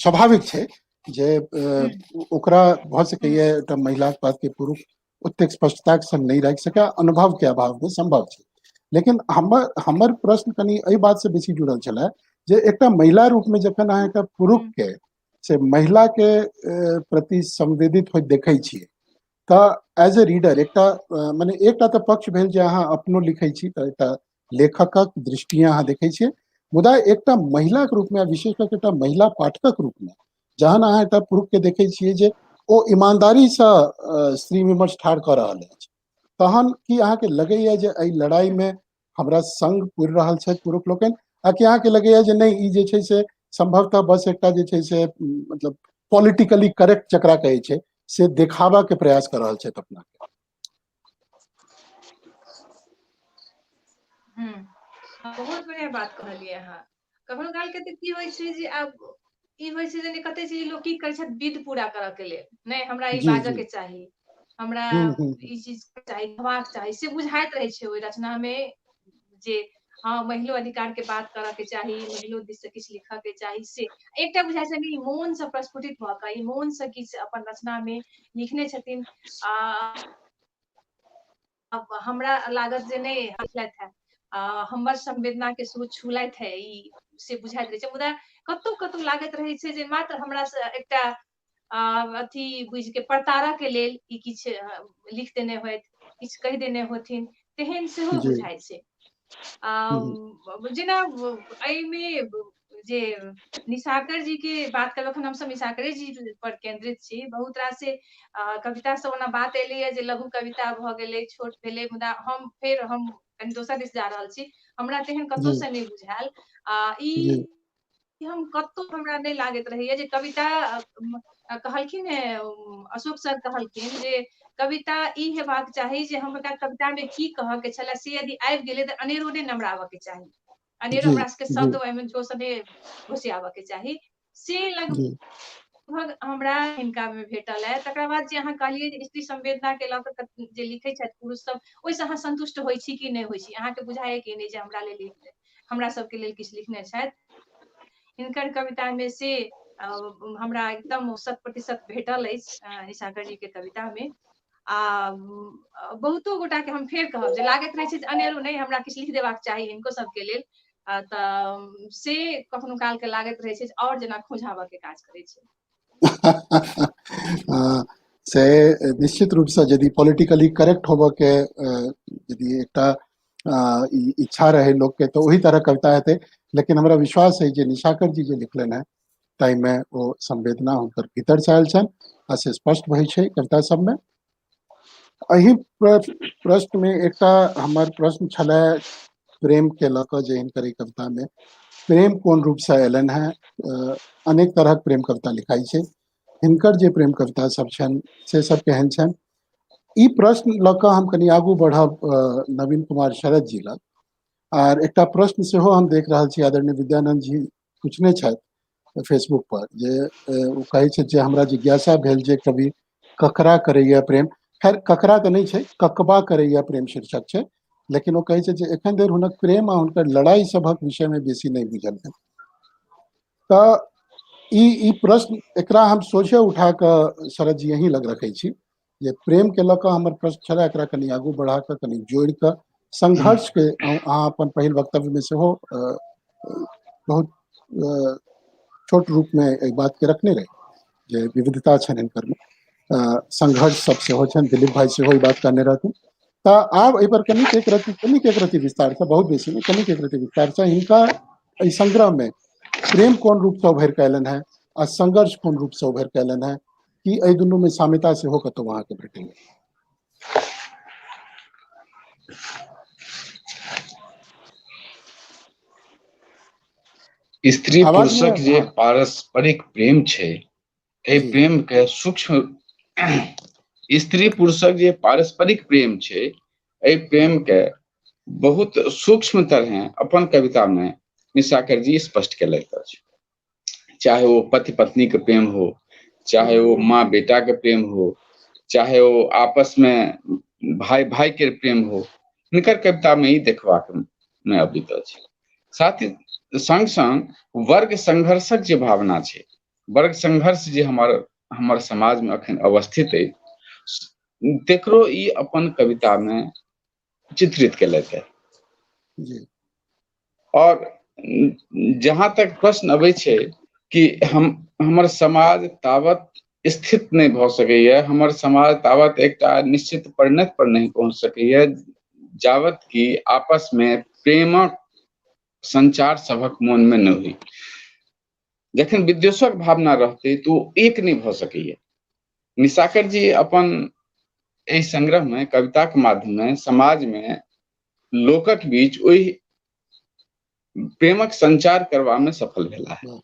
स्वाभाविक छै जे ओकरा भऽ सकैया एकटा महिलाक बात के पुरुष ओतेक स्पष्टताक संग नहि राखि सकै, अनुभव के अभाव मे सम्भव छै। लेकिन हमर प्रश्न कनि एहि बात से बेसी जुड़ल छलै जे एकटा महिला रूप में जखन अहाँ एकटा पुरुष के से महिला के प्रति संवेदित होइत देखै छियै, तऽ एज ए रीडर एकटा मने एकटा तऽ पक्ष भेल जे अहाँ अपनो लिखै छी तऽ एकटा लेखकक दृष्टिये अहाँ देखै छियै, मुदा एकटा महिलाक रूपमे, विशेष कऽ एकटा महिला पाठकक रूपमे जहन अहाँ एकटा पुरुष के देखै छियै जे ओ ईमानदारीसँ स्त्री विमर्श ठाढ़ कऽ रहल अछि, तहन की अहाँके लगैया जे एहि लड़ाइमे हमरा संग पुरि रहल छथि पुरुष लोकनि, आ कि अहाँके लगैया जे नहि, ई जे छै से सम्भवतः बस एकटा जे छै से मतलब पॉलिटिकली करेक्ट जकरा कहै छै से देखाबा के प्रयास कऽ रहल छथि अपना के? बहुत बढ़िया बात कहलियै अहाँ। कखनो काल के तऽ की होइ छै जे आब ई होइ छै जे कते चीज लोक की करै छथि विध पूरा करऽ के लेल, नहि हमरा ई बाजऽ के चाही, हमरा ई चीज चाही, कहबाक चाही, से बुझाइत रहै छै ओहि रचना मे जे हँ महिलो अधिकार के बात करऽ के चाही, महिलो दिस से किछु लिखऽ के चाही, से एकटा बुझाइ छै ई मोन से प्रस्फुटित भऽ कऽ ई मोन से किछु अपन रचना मे लिखने छथिन। आ हमरा लागत जे नहि लिखलथि है, हमर संवेदना के सेहो छूलथि है ई, से बुझाइत रहै छै। मुदा कतहु कतहु लागैत रहै छै जे मात्र हमरा से एकटा अथी बुझि के परतारऽ के लेल ई किछु लिख देने होथि, किछु कहि देने होथिन, तेहन सेहो बुझाइ छै। जेना एहिमे जे निशाकर जी के बात करब, अखन हमसब निशाकरे जी पर केंद्रित छी, बहुत रास कविता सब ओना बात एलैया जे लघु कविता भऽ गेलै, छोट भेलै, मुदा हम फेर हम कनि दोसर दिस जा रहल छी। हमरा तेहन कतहु से नहि बुझायल, आ ई हम कतहु हमरा नहि लागैत रहैया जे कविता कहलखिन हे अशोक सर कहलखिन जे कविता ई हेबाक चाही जे हमरा कविता मे की कहऽ के छलै से यदि आबि गेलै तऽ अनेरो नहि नमराबऽ के चाही, अनेरो हमरा सबके शब्द ओहिमे जोर से नहि घुसियाबऽ के चाही, से लगभग लगभग हमरा हिनका मे भेटल है। तकरा बाद जे अहाँ कहलियै जे स्त्री संवेदना के लऽ कऽ जे लिखै छथि पुरुष सब, ओहिसँ अहाँ संतुष्ट होइ छी कि नहि होइ छी, अहाँके बुझाइए कि नहि जे हमरा लेल हमरा सबके लेल किछु लिखने छथि? हिनकर कविता मे से हमरा एकदम 100% भेटल अछि निशाकर जी के कविता मे। आ बहुतो गोटा के हम फेर कहब जे लागैत रहै छै जे अनेरो नहि हमरा किछु लिख देबाक चाही हिनको सबके लेल, तऽ से कखनो काल के लागैत रहै छै आओर जेना खोझाबऽ के काज करै छै। से निश्चित रूप से यदि पॉलिटिकली करेक्ट होबऽ के यदि एकटा इच्छा रहे लोग के तो वही तरह कविता हेतै, लेकिन हमरा विश्वास है जे निशाकर जी जे लिखलनि हेँ ताहिमे ओ संवेदना हुनकर भीतर से आयल छनि आ से स्पष्ट होइ छै कविता सबमे। एहि प्रश्न में एकटा हमर प्रश्न छलै प्रेम के लऽ कऽ जे हिनकर ई कविता में प्रेम कोन रूप से अयलनि हेँ। अनेक तरहक प्रेम कविता लिखाइ छै, हिनकर जे प्रेम कविता सब छनि से सब केहन छनि? ई प्रश्न लऽ कऽ हम कनि आगू बढ़ब नवीन कुमार शरद जी लग। आर एकटा प्रश्न सेहो हम देख रहल छी आदरणीय विद्यानंद जी पूछने छथि फेसबुक पर, जे ओ कहै छथि जे हमरा जिज्ञासा भेल जे कवि ककरा करैया प्रेम। खैर ककरा तऽ नहि छै, ककबा करैया प्रेम शीर्षक छै, लेकिन ओ कहै छै जे एखन धरि हुनक प्रेम आ हुनकर लड़ाई सभक विषय मे बेसी नहि बुझल भेल। तऽ ई प्रश्न एकरा हम सोझे उठा कऽ शरद जी यहीं लग रखै छी जे प्रेम के लऽ कऽ हमर प्रश्न छलै, एकरा कनि आगू बढ़ा कऽ कनि जोड़ि कऽ संघर्ष के अहाँ अपन पहिल वक्तव्य में सेहो बहुत छोट रूप में एहि बात के रखने रही जे विविधता छनि हिनकर में, संघर्ष सब सेहो छनि, दिलीप भाई सेहो ई बात कहने रहथिन। तऽ आब एहि पर कनिक एक रति विस्तार से, बहुत बेसी नहि, कनिक एक रति विस्तार से हिनका एहि संग्रह में प्रेम कोन रूप से उभरि कऽ अयलनि हेँ आ संघर्ष कोन रूप से उभरि कऽ अयलनि हेँ, कि एहि दुनू में साम्यता सेहो कतौ अहाँके भेटैया? स्त्री पुरुषक जे पारस्परिक प्रेम छै, एहि प्रेम के सूक्ष्म स्त्री पुरुषक जे पारस्परिक प्रेम छै, एहि प्रेम के बहुत सूक्ष्म तरह अपन कविता में निशाकर जी स्पष्ट केलथि अछि। चाहे वो पति पत्नी के प्रेम हो, चाहे वो माँ बेटा के प्रेम हो, चाहे वो आपस में भाई भाई के प्रेम हो, हिनकर कविता में ई देखबाक में अबैत अछि। साथ ही संग संग वर्ग संघर्षक जे भावना छै, वर्ग संघर्ष जे हमर समाज में अखन अवस्थित अछि, तकरो ई अपन कविता में चित्रित केलथि हँ। और जहां तक प्रश्न अबै छै कि हमर समाज तावत स्थित नहि भऽ सकैया, हमर समाज तावत एकटा निश्चित परिणत पर नहि पहुंच सकैया जावत कि आपस में प्रेमक संचार सभक मोन में नहि होई। जखन विद्वेषक भावना रहतै तऽ ओ एक नहि भऽ सकैया। निशाकर जी अपन एहि संग्रह में कविता के माध्यम में समाज में लोकक बीच ओहि प्रेमक संचार करबा में सफल भेला है।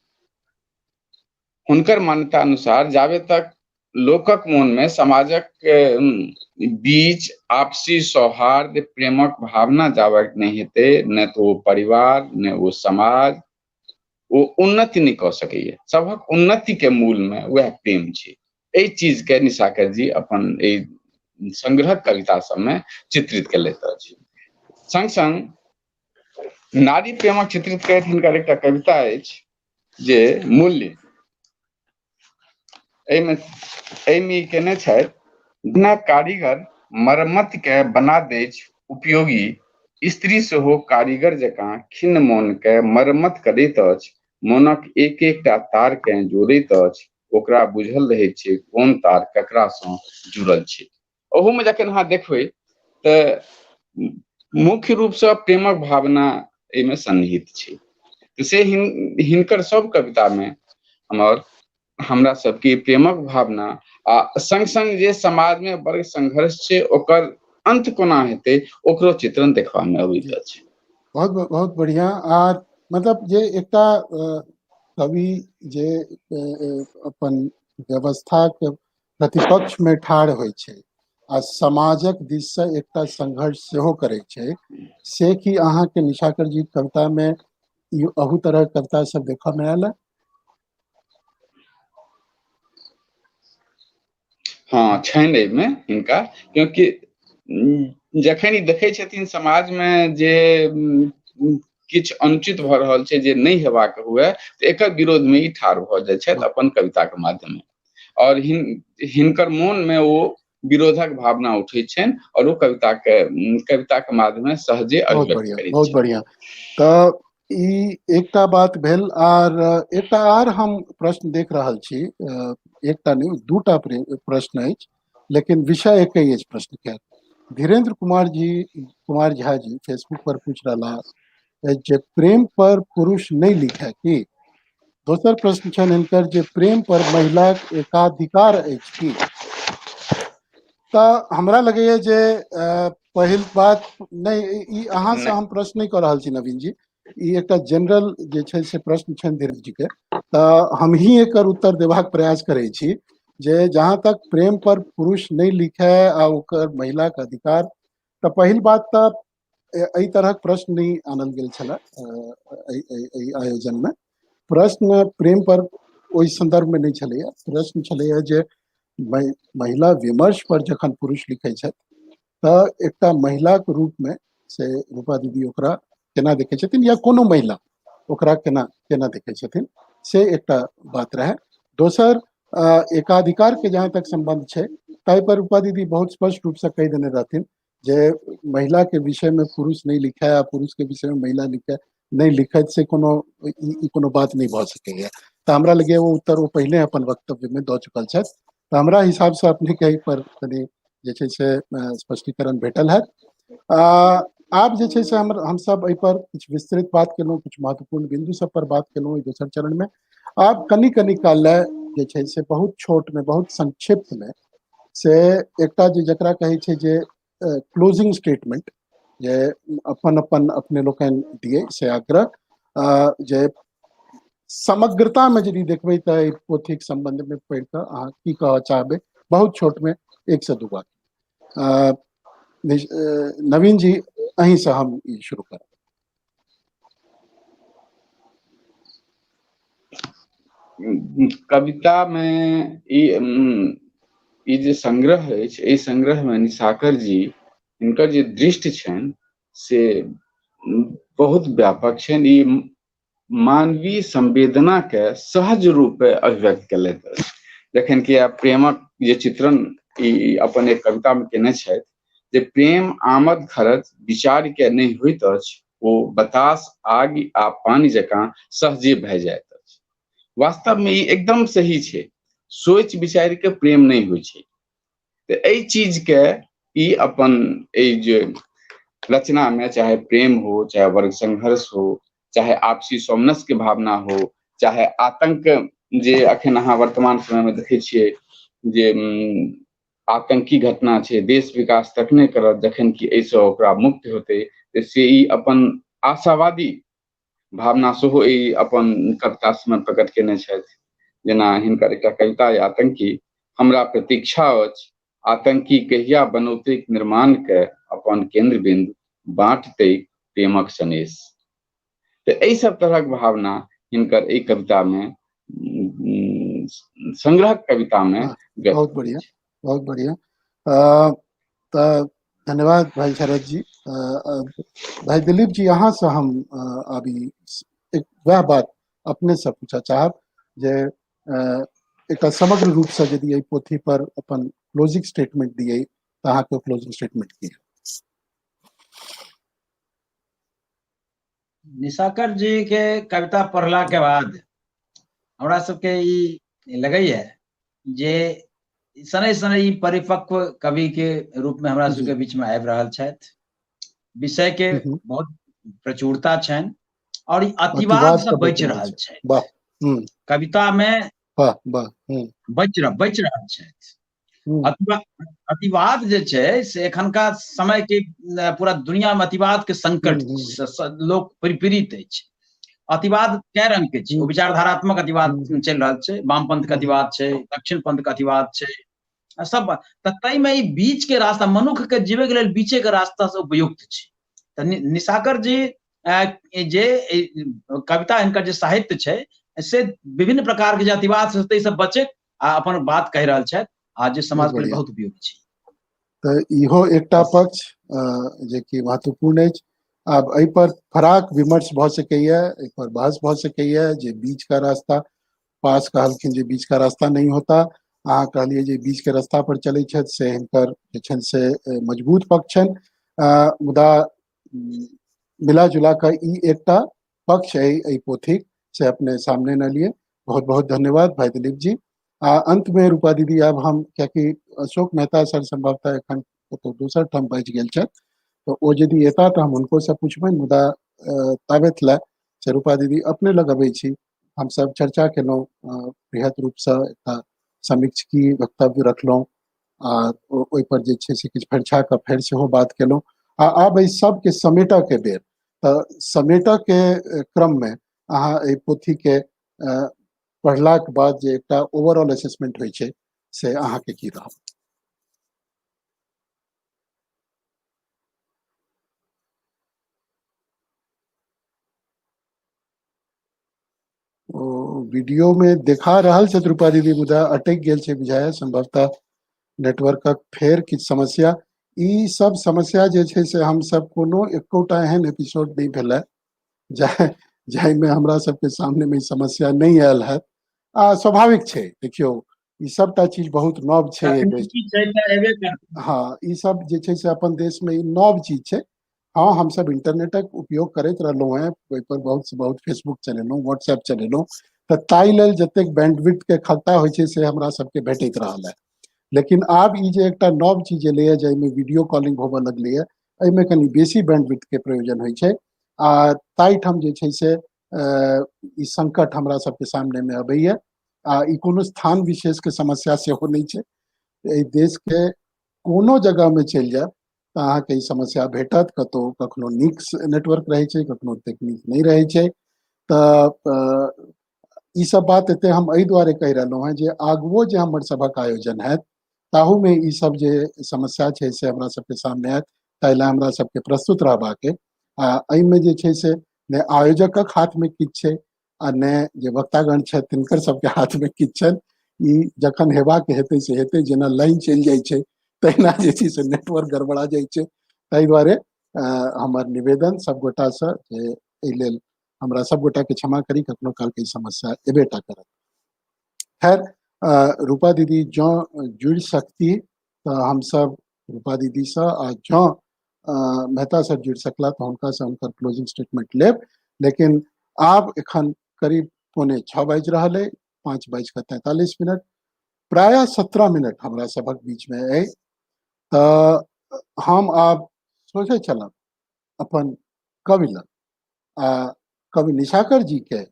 हुनकर मान्यता अनुसार जाबे तक लोकक मोन में समाजक बीच आपसी सौहार्द प्रेमक भावना जाबे नहि हेतै, ने तो ओ परिवार ने ओ समाज ओ उन्नति नहि कऽ सकैया। सभक उन्नति के मूल में वएह प्रेम छै। एहि चीज के निशाकर जी अपन एहि संग्रहक कविता सब में चित्रित केलथि अछि। संग संग नारी प्रेमक चित्रित करैत हिनकर एकटा कविता अछि जे मूल्य, एहिमे केने छथि, बिना कारीगर मरम्मत के बना दैछ उपयोगी, स्त्री सेहो कारीगर जकाँ खिन्न मोन के मरम्मत करैत अछि, मोनक एक एकटा तार के जोड़ैत अछि, ओकरा बुझल रहैत छै कोन तार ककरा सँ जुड़ल छै। ओहू में जखन अहाँ देखबै तऽ मुख्य रूप सँ प्रेमक भावना एहिमे सन्निहित छै। से हिनकर सब कविता में हमरा सबके प्रेमक भावना आ संग संग जे समाज में वर्ग संघर्ष छै ओकर अंत कोना हेतै ओकरो चित्रण देखबा में अबैत अछि। बहुत बहुत बढ़िया। आ मतलब जे एकटा कवि जे अपन व्यवस्था के प्रतिपक्ष में ठाढ़ होइ छै आ समाजक दिस से एकटा संघर्ष सेहो करै छै, से कि अहाँके निशाकर जी कविता में अहू तरह कविता सब देखऽ में आयल है? हँ छनि एहिमे हिनका, क्योंकि जखन ई देखै छथिन समाजमे जे किछु अनुचित भऽ रहल छै, जे नहि हेबाक हुए, तऽ एकर विरोधमे ई ठाढ़ भऽ जाइ छथि अपन कविताके माध्यममे, आओर हिनकर मोनमे ओ विरोधक भावना उठै छनि और ओ कविता के माध्यम सहजे बहुत बढ़िया, बहुत बढ़िया। तऽ ई एकटा बात भेल। आर एकटा आर हम प्रश्न देख रहल छी, एकटा नहि, दूटा प्रश्न अछि, लेकिन विषय एके अछि प्रश्न के। धीरेन्द्र कुमार जी, कुमार झा जी फेसबुक पर पूछ रहा जे प्रेम पर पुरुष नहीं लिखे की? दोसर प्रश्न छनि हिनकर जे प्रेम पर महिलाक एकाधिकार अछि की? तऽ हमरा लगैया जे पहिल बात नहि, ई अहाँ से हम प्रश्न नहि कऽ रहल छी नवीन जी, ई एकटा जनरल जे छै से प्रश्न छनि धीरेन्द्र जी के, तऽ हम ही एकर उत्तर देबाक प्रयास करै छी जे जहाँ तक प्रेम पर पुरुष नहि लिखे आ ओकर महिलाक अधिकार, तऽ पहिल बात तऽ एहि तरहक प्रश्न नहि आनल गेल छलै एहि आयोजनमे। प्रश्न प्रेम पर ओहि संदर्भमे नहि छलैया। प्रश्न छलैया जे महिला विमर्श पर जखन पुरुष लिखै छथि तऽ एकटा महिलाक रूपमे से रूपा दीदी ओकरा केना देखै छथिन, या कोनो महिला ओकरा केना केना देखै छथिन, से एकटा बात रहै। दोसर, एकाधिकार के जहाँ तक संबंध छै ताहि पर रूपा दीदी बहुत स्पष्ट रूप से कहि देने रहथिन जे महिला के विषय में पुरुष नहीं लिखा है, पुरुष के विषय में महिला लिखा नहीं लिखत, से कोनो ई कोनो बात नहीं भऽ सकैया। तऽ हमरा लगैया ओ उत्तर ओ पहिले अपन वक्तव्य में दऽ चुकल छथि। तऽ हमरा हिसाब से अपने के एहि पर कनि जे छै से स्पष्टीकरण भेटल हैत। आब जे छै से हमसब एहि पर किछु विस्तृत बात केलहुँ, किछु महत्वपूर्ण बिंदु सब पर बात केलहुँ एहि दोसर चरण में। आब कनि कनि काल लए जे छै से बहुत छोट में, बहुत संक्षिप्त में से एकटा जे जकरा कहै छै जे क्लोजिंग स्टेटमेंट, जे अपन अपन अपने लोकनि दिए से आग्रह, जे समग्रता में यदि देखबै तऽ एहि पोथीक संबंध में पढ़ि कऽ अहाँ की कहऽ चाहबै, बहुत छोट में एक से दू वाक्य। नवीन जी, अहीं से हम ई शुरू करब। कविता में ई जे संग्रह अछि, एहि संग्रह में निशाकर जी हिनकर जे दृष्टि छनि से बहुत व्यापक छनि। ई मानवीय संवेदना के सहज रूपे अभिव्यक्त केलथि अछि। जखन कि आब प्रेमक जे चित्रण ई अपन एक कविता में केने छथि जे प्रेम आमद खरच विचार के नहि होइत अछि, ओ बतास आगि आ पानि जकाँ सहजे भए जाइत अछि। वास्तव में ई एकदम सही छै, सोचि विचारि के प्रेम नहि होइ छै। तऽ एहि चीज के ई अपन एहि जे रचना में चाहे प्रेम हो, चाहे वर्ग संघर्ष हो, चाहे आपसी सौमनस्य के भावना हो, चाहे आतंक जे अखन अहाँ वर्तमान समय में देखै छियै जे आतंकी घटना छै, देश विकास तखने करत जखन कि एहिसँ ओकरा मुक्त होतै, तऽ से ई अपन आशावादी भावना सेहो ई अपन कविता सबमे प्रकट केने छथि। जेना हिनकर एकटा कविता अइ आतंकी, हमरा प्रतीक्षा अछि आतंकी कहिया बनौतै निर्माण के अपन केंद्र बिंदु, बांटतै प्रेमक सनेश। तऽ एहि सब तरहक भावना हिनकर एहि कविता में, संग्रहक कविता में व्यक्त। बहुत बढ़िया, बहुत बढ़िया। तऽ धन्यवाद भाई शरद जी। भाई दिलीप जी, अहाँ से हम अभी एक वएह बात अपने से पूछऽ चाहब जे एकटा समग्र रूप से यदि एहि पोथी पर अपन क्लोजिंग स्टेटमेंट दिए तऽ अहाँके क्लोजिंग स्टेटमेंट की? निशाकर जी के कविता पढ़ला के बाद हमरा सबके ई लगैया जे शनै शनै ई परिपक्व कवि के रूप में हमरा सबके बीच में आबि रहल छथि। विषय के बहुत प्रचुरता छनि और ई अतिवाद से बचि रहल छथि। कविता में बचि रहल छथि। अतिवाद जे छै से एखनका समय के पूरा दुनिया में अतिवाद के संकट, लोक पीड़ित अछि। अतिवाद कै रंग के छै, विचारधारात्मक अतिवाद चलि रहल छै, वामपंथ के अतिवाद छै, दक्षिण पंथ के अतिवाद छै सब, तऽ ताहिमे ई बीच के रास्ता मनुख के जीवे के लेल बीचे के रास्ता से उपयुक्त छै। तऽ निशाकर जी जे कविता, हिनकर जे साहित्य छै से विभिन्न प्रकार के जे अतिवाद से ताहिसँ बचैत आ अपन बात कहि रहल छथि। आ जे समाज के लेल बहुत उपयोगी छै। तऽ इहो एकटा पक्ष जेकि महत्वपूर्ण अछि। आब एहि पर फराक विमर्श भऽ सकैया, एहि पर बहस भऽ सकैया जे बीच का रास्ता, पास कहलखिन जे बीच का रास्ता नहीं होता, अहाँ कहलियै जे बीच के रास्ता पर चलै छथि, से हिनकर जे छनि से मजबूत पक्ष छनि। मुदा मिला जुला कऽ ई एकटा पक्ष अइ एहि पोथीक, से अपने सामने न लिए। बहुत बहुत धन्यवाद भाई दिलीप जी। आ अंत में रूपा दीदी, आब हम कियाकि अशोक मेहता सर संभवतः एखन कतौ दोसर ठाम बचि गेल छथि, तऽ ओ यदि एता तऽ हम हुनको से पुछबनि, मुदा ताबत लए से रूपा दीदी अपने लग अबै छी। हमसब चर्चा केलहुँ बृहत रूपसँ, एकटा समीक्षकी वक्तव्य रखलहुँ आ ओहिपर जे छै से किछु फरिछा कऽ फेर सेहो बात केलहुँ। आ आब एहि सबके समेटऽ के बेर, तऽ समेटऽ के क्रममे अहाँ एहि पोथीके पढ़लाक बाद जे एकटा ओवरऑल असेसमेंट होइ छै से अहाँके की रहल? ओ वीडियो में देखा रहल छथि रूपा दीदी, मुदा अटकि गेल छै बुझाया, संभवतः नेटवर्कक फेर किछु समस्या। ई सब समस्या जे छै से हमसब कोनो एकोटा एहन एपिसोड नहि भेलै जाहिमे हमरा सबके सामने मे ई समस्या नहि आयल हैत। आ स्वाभाविक छै, देखियौ ई सबटा चीज बहुत नव छै एहि देश। तकनीकी छै तऽ एबे करतै। हँ, ई सब जे छै से अपन देश मे ई नव चीज छै। हँ, हमसब इंटरनेटक उपयोग करैत रहलहुँ हेँ, ओहिपर बहुत से बहुत फेसबुक चलेलहुँ, व्हाट्सएप चलेलहुँ, तऽ ताहि लेल जतेक बैंडविड्थ के खगता होइ छै से हमरा सबके भेटैत रहल है। लेकिन आब ई जे एकटा नव चीज एलैए जाहिमे वीडियो कॉलिंग होबऽ लगलैए, एहिमे कनि बेसी बैंडविड्थ के प्रयोजन होइ छै आ ताहिठाम जे छै से ई संकट हमरा सबके सामने मे अबैया। आ ई कोनो स्थान विशेष के समस्या सेहो नहि छै, एहि देश के कोनो जगह मे चलि जायब तऽ अहाँके ई समस्या भेटत। कतौ कखनो नीक नेटवर्क रहै छै, कखनो ओतेक नीक नहि रहै छै। तऽ ई सब बात एते हम एहि दुआरे कहि रहलहुँ हेँ जे आगुओ जे हमर सभक आयोजन हैत ताहूमे ई सब जे समस्या छै से हमरा सबके सामने आयत, ताहि लए हमरा सबके प्रस्तुत रहबाक अइ। आ एहिमे जे छै से ने आयोजकक हाथमे किछु छै आ ने जे वक्तागण छथि तिनकर सबके हाथमे किछु छनि। ई जखन हेबाक हेतै से हेतै, जेना लाइन चलि जाइ छै तहिना जे छै से नेटवर्क गड़बड़ा जाइ छै। ताहि दुआरे हमर निवेदन सब गोटासँ जे एहि लेल हमरा सब गोटाके क्षमा करी, कखनो कालके ई समस्या एबे टा करत। खैर, रूपा दीदी जँ जुड़ि सकती तऽ हमसब रूपा दीदीसँ, आ जँ मेहता सर जुड़ि सकला तऽ हुनकासँ हुनकर क्लोजिंग स्टेटमेंट लेब। लेकिन आब एखन करीब 5:45 बाजि रहल अइ, 5:43, प्रायः 17 मिनट हमरा सभक बीचमे अइ। तऽ हम आब सोचै छलहुँ अपन कवि लग आ कवि निशाकर जी के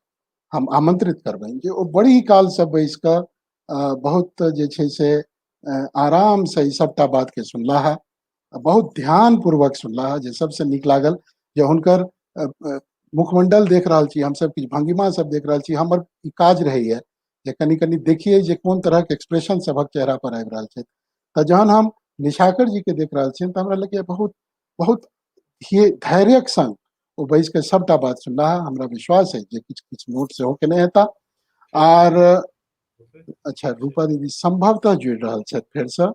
हम आमंत्रित करबनि जे ओ बड़ी कालसँ बैस कऽ बहुत जे छै से आरामसँ ई सबटा बातके सुनलाह है, बहुत ध्यान पूर्वक सुनलाह है, जे सबसँ नीक लागल जे हुनकर मुखमंडल देख रहल छी हमसब, किछु भंगिमा सब देख रहल छी। हमर ई काज रहैया जे कनि कनि देखियै जे कोन तरहक एक्सप्रेशन सभक चेहरा पर आबि रहल छै। तऽ जहन हम निशाकर जी के देख रहल छियनि तऽ हमरा लगैया बहुत बहुत धैर्यक संग ओ बैस के सबटा बात सुनलाह। हमरा विश्वास है जे किछु किछु नोट सेहो केने हेता। आर अच्छा, रूपा दीदी संभवतः जुड़ि रहल छथि फेरसँ,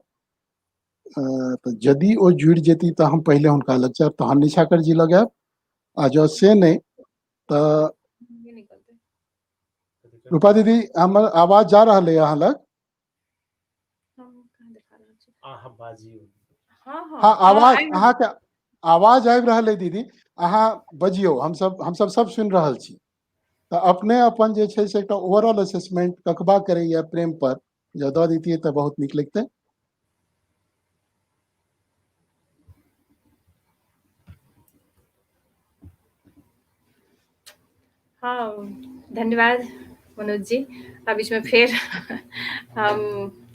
तऽ यदि ओ जुड़ि जेती तऽ हम पहिले हुनका लग जायब, तहन निशाकर जी लग आयब, आ जँ से नहि तऽ रूपा दीदी हमर आवाज जा रहल है अहाँ लग? हाँ, आवाज अहाँके आवाज आबि रहल है दीदी, अहाँ बजियौ, हमसब सब सुनि रहल छी। तऽ अपने अपन जे छै से एकटा ओवरऑल असेसमेंट ककबा करैया प्रेम पर जँ दऽ दैतियै तऽ बहुत नीक लगितै। हाँ, धन्यवाद मनोज जी। अब इसमें फेर हम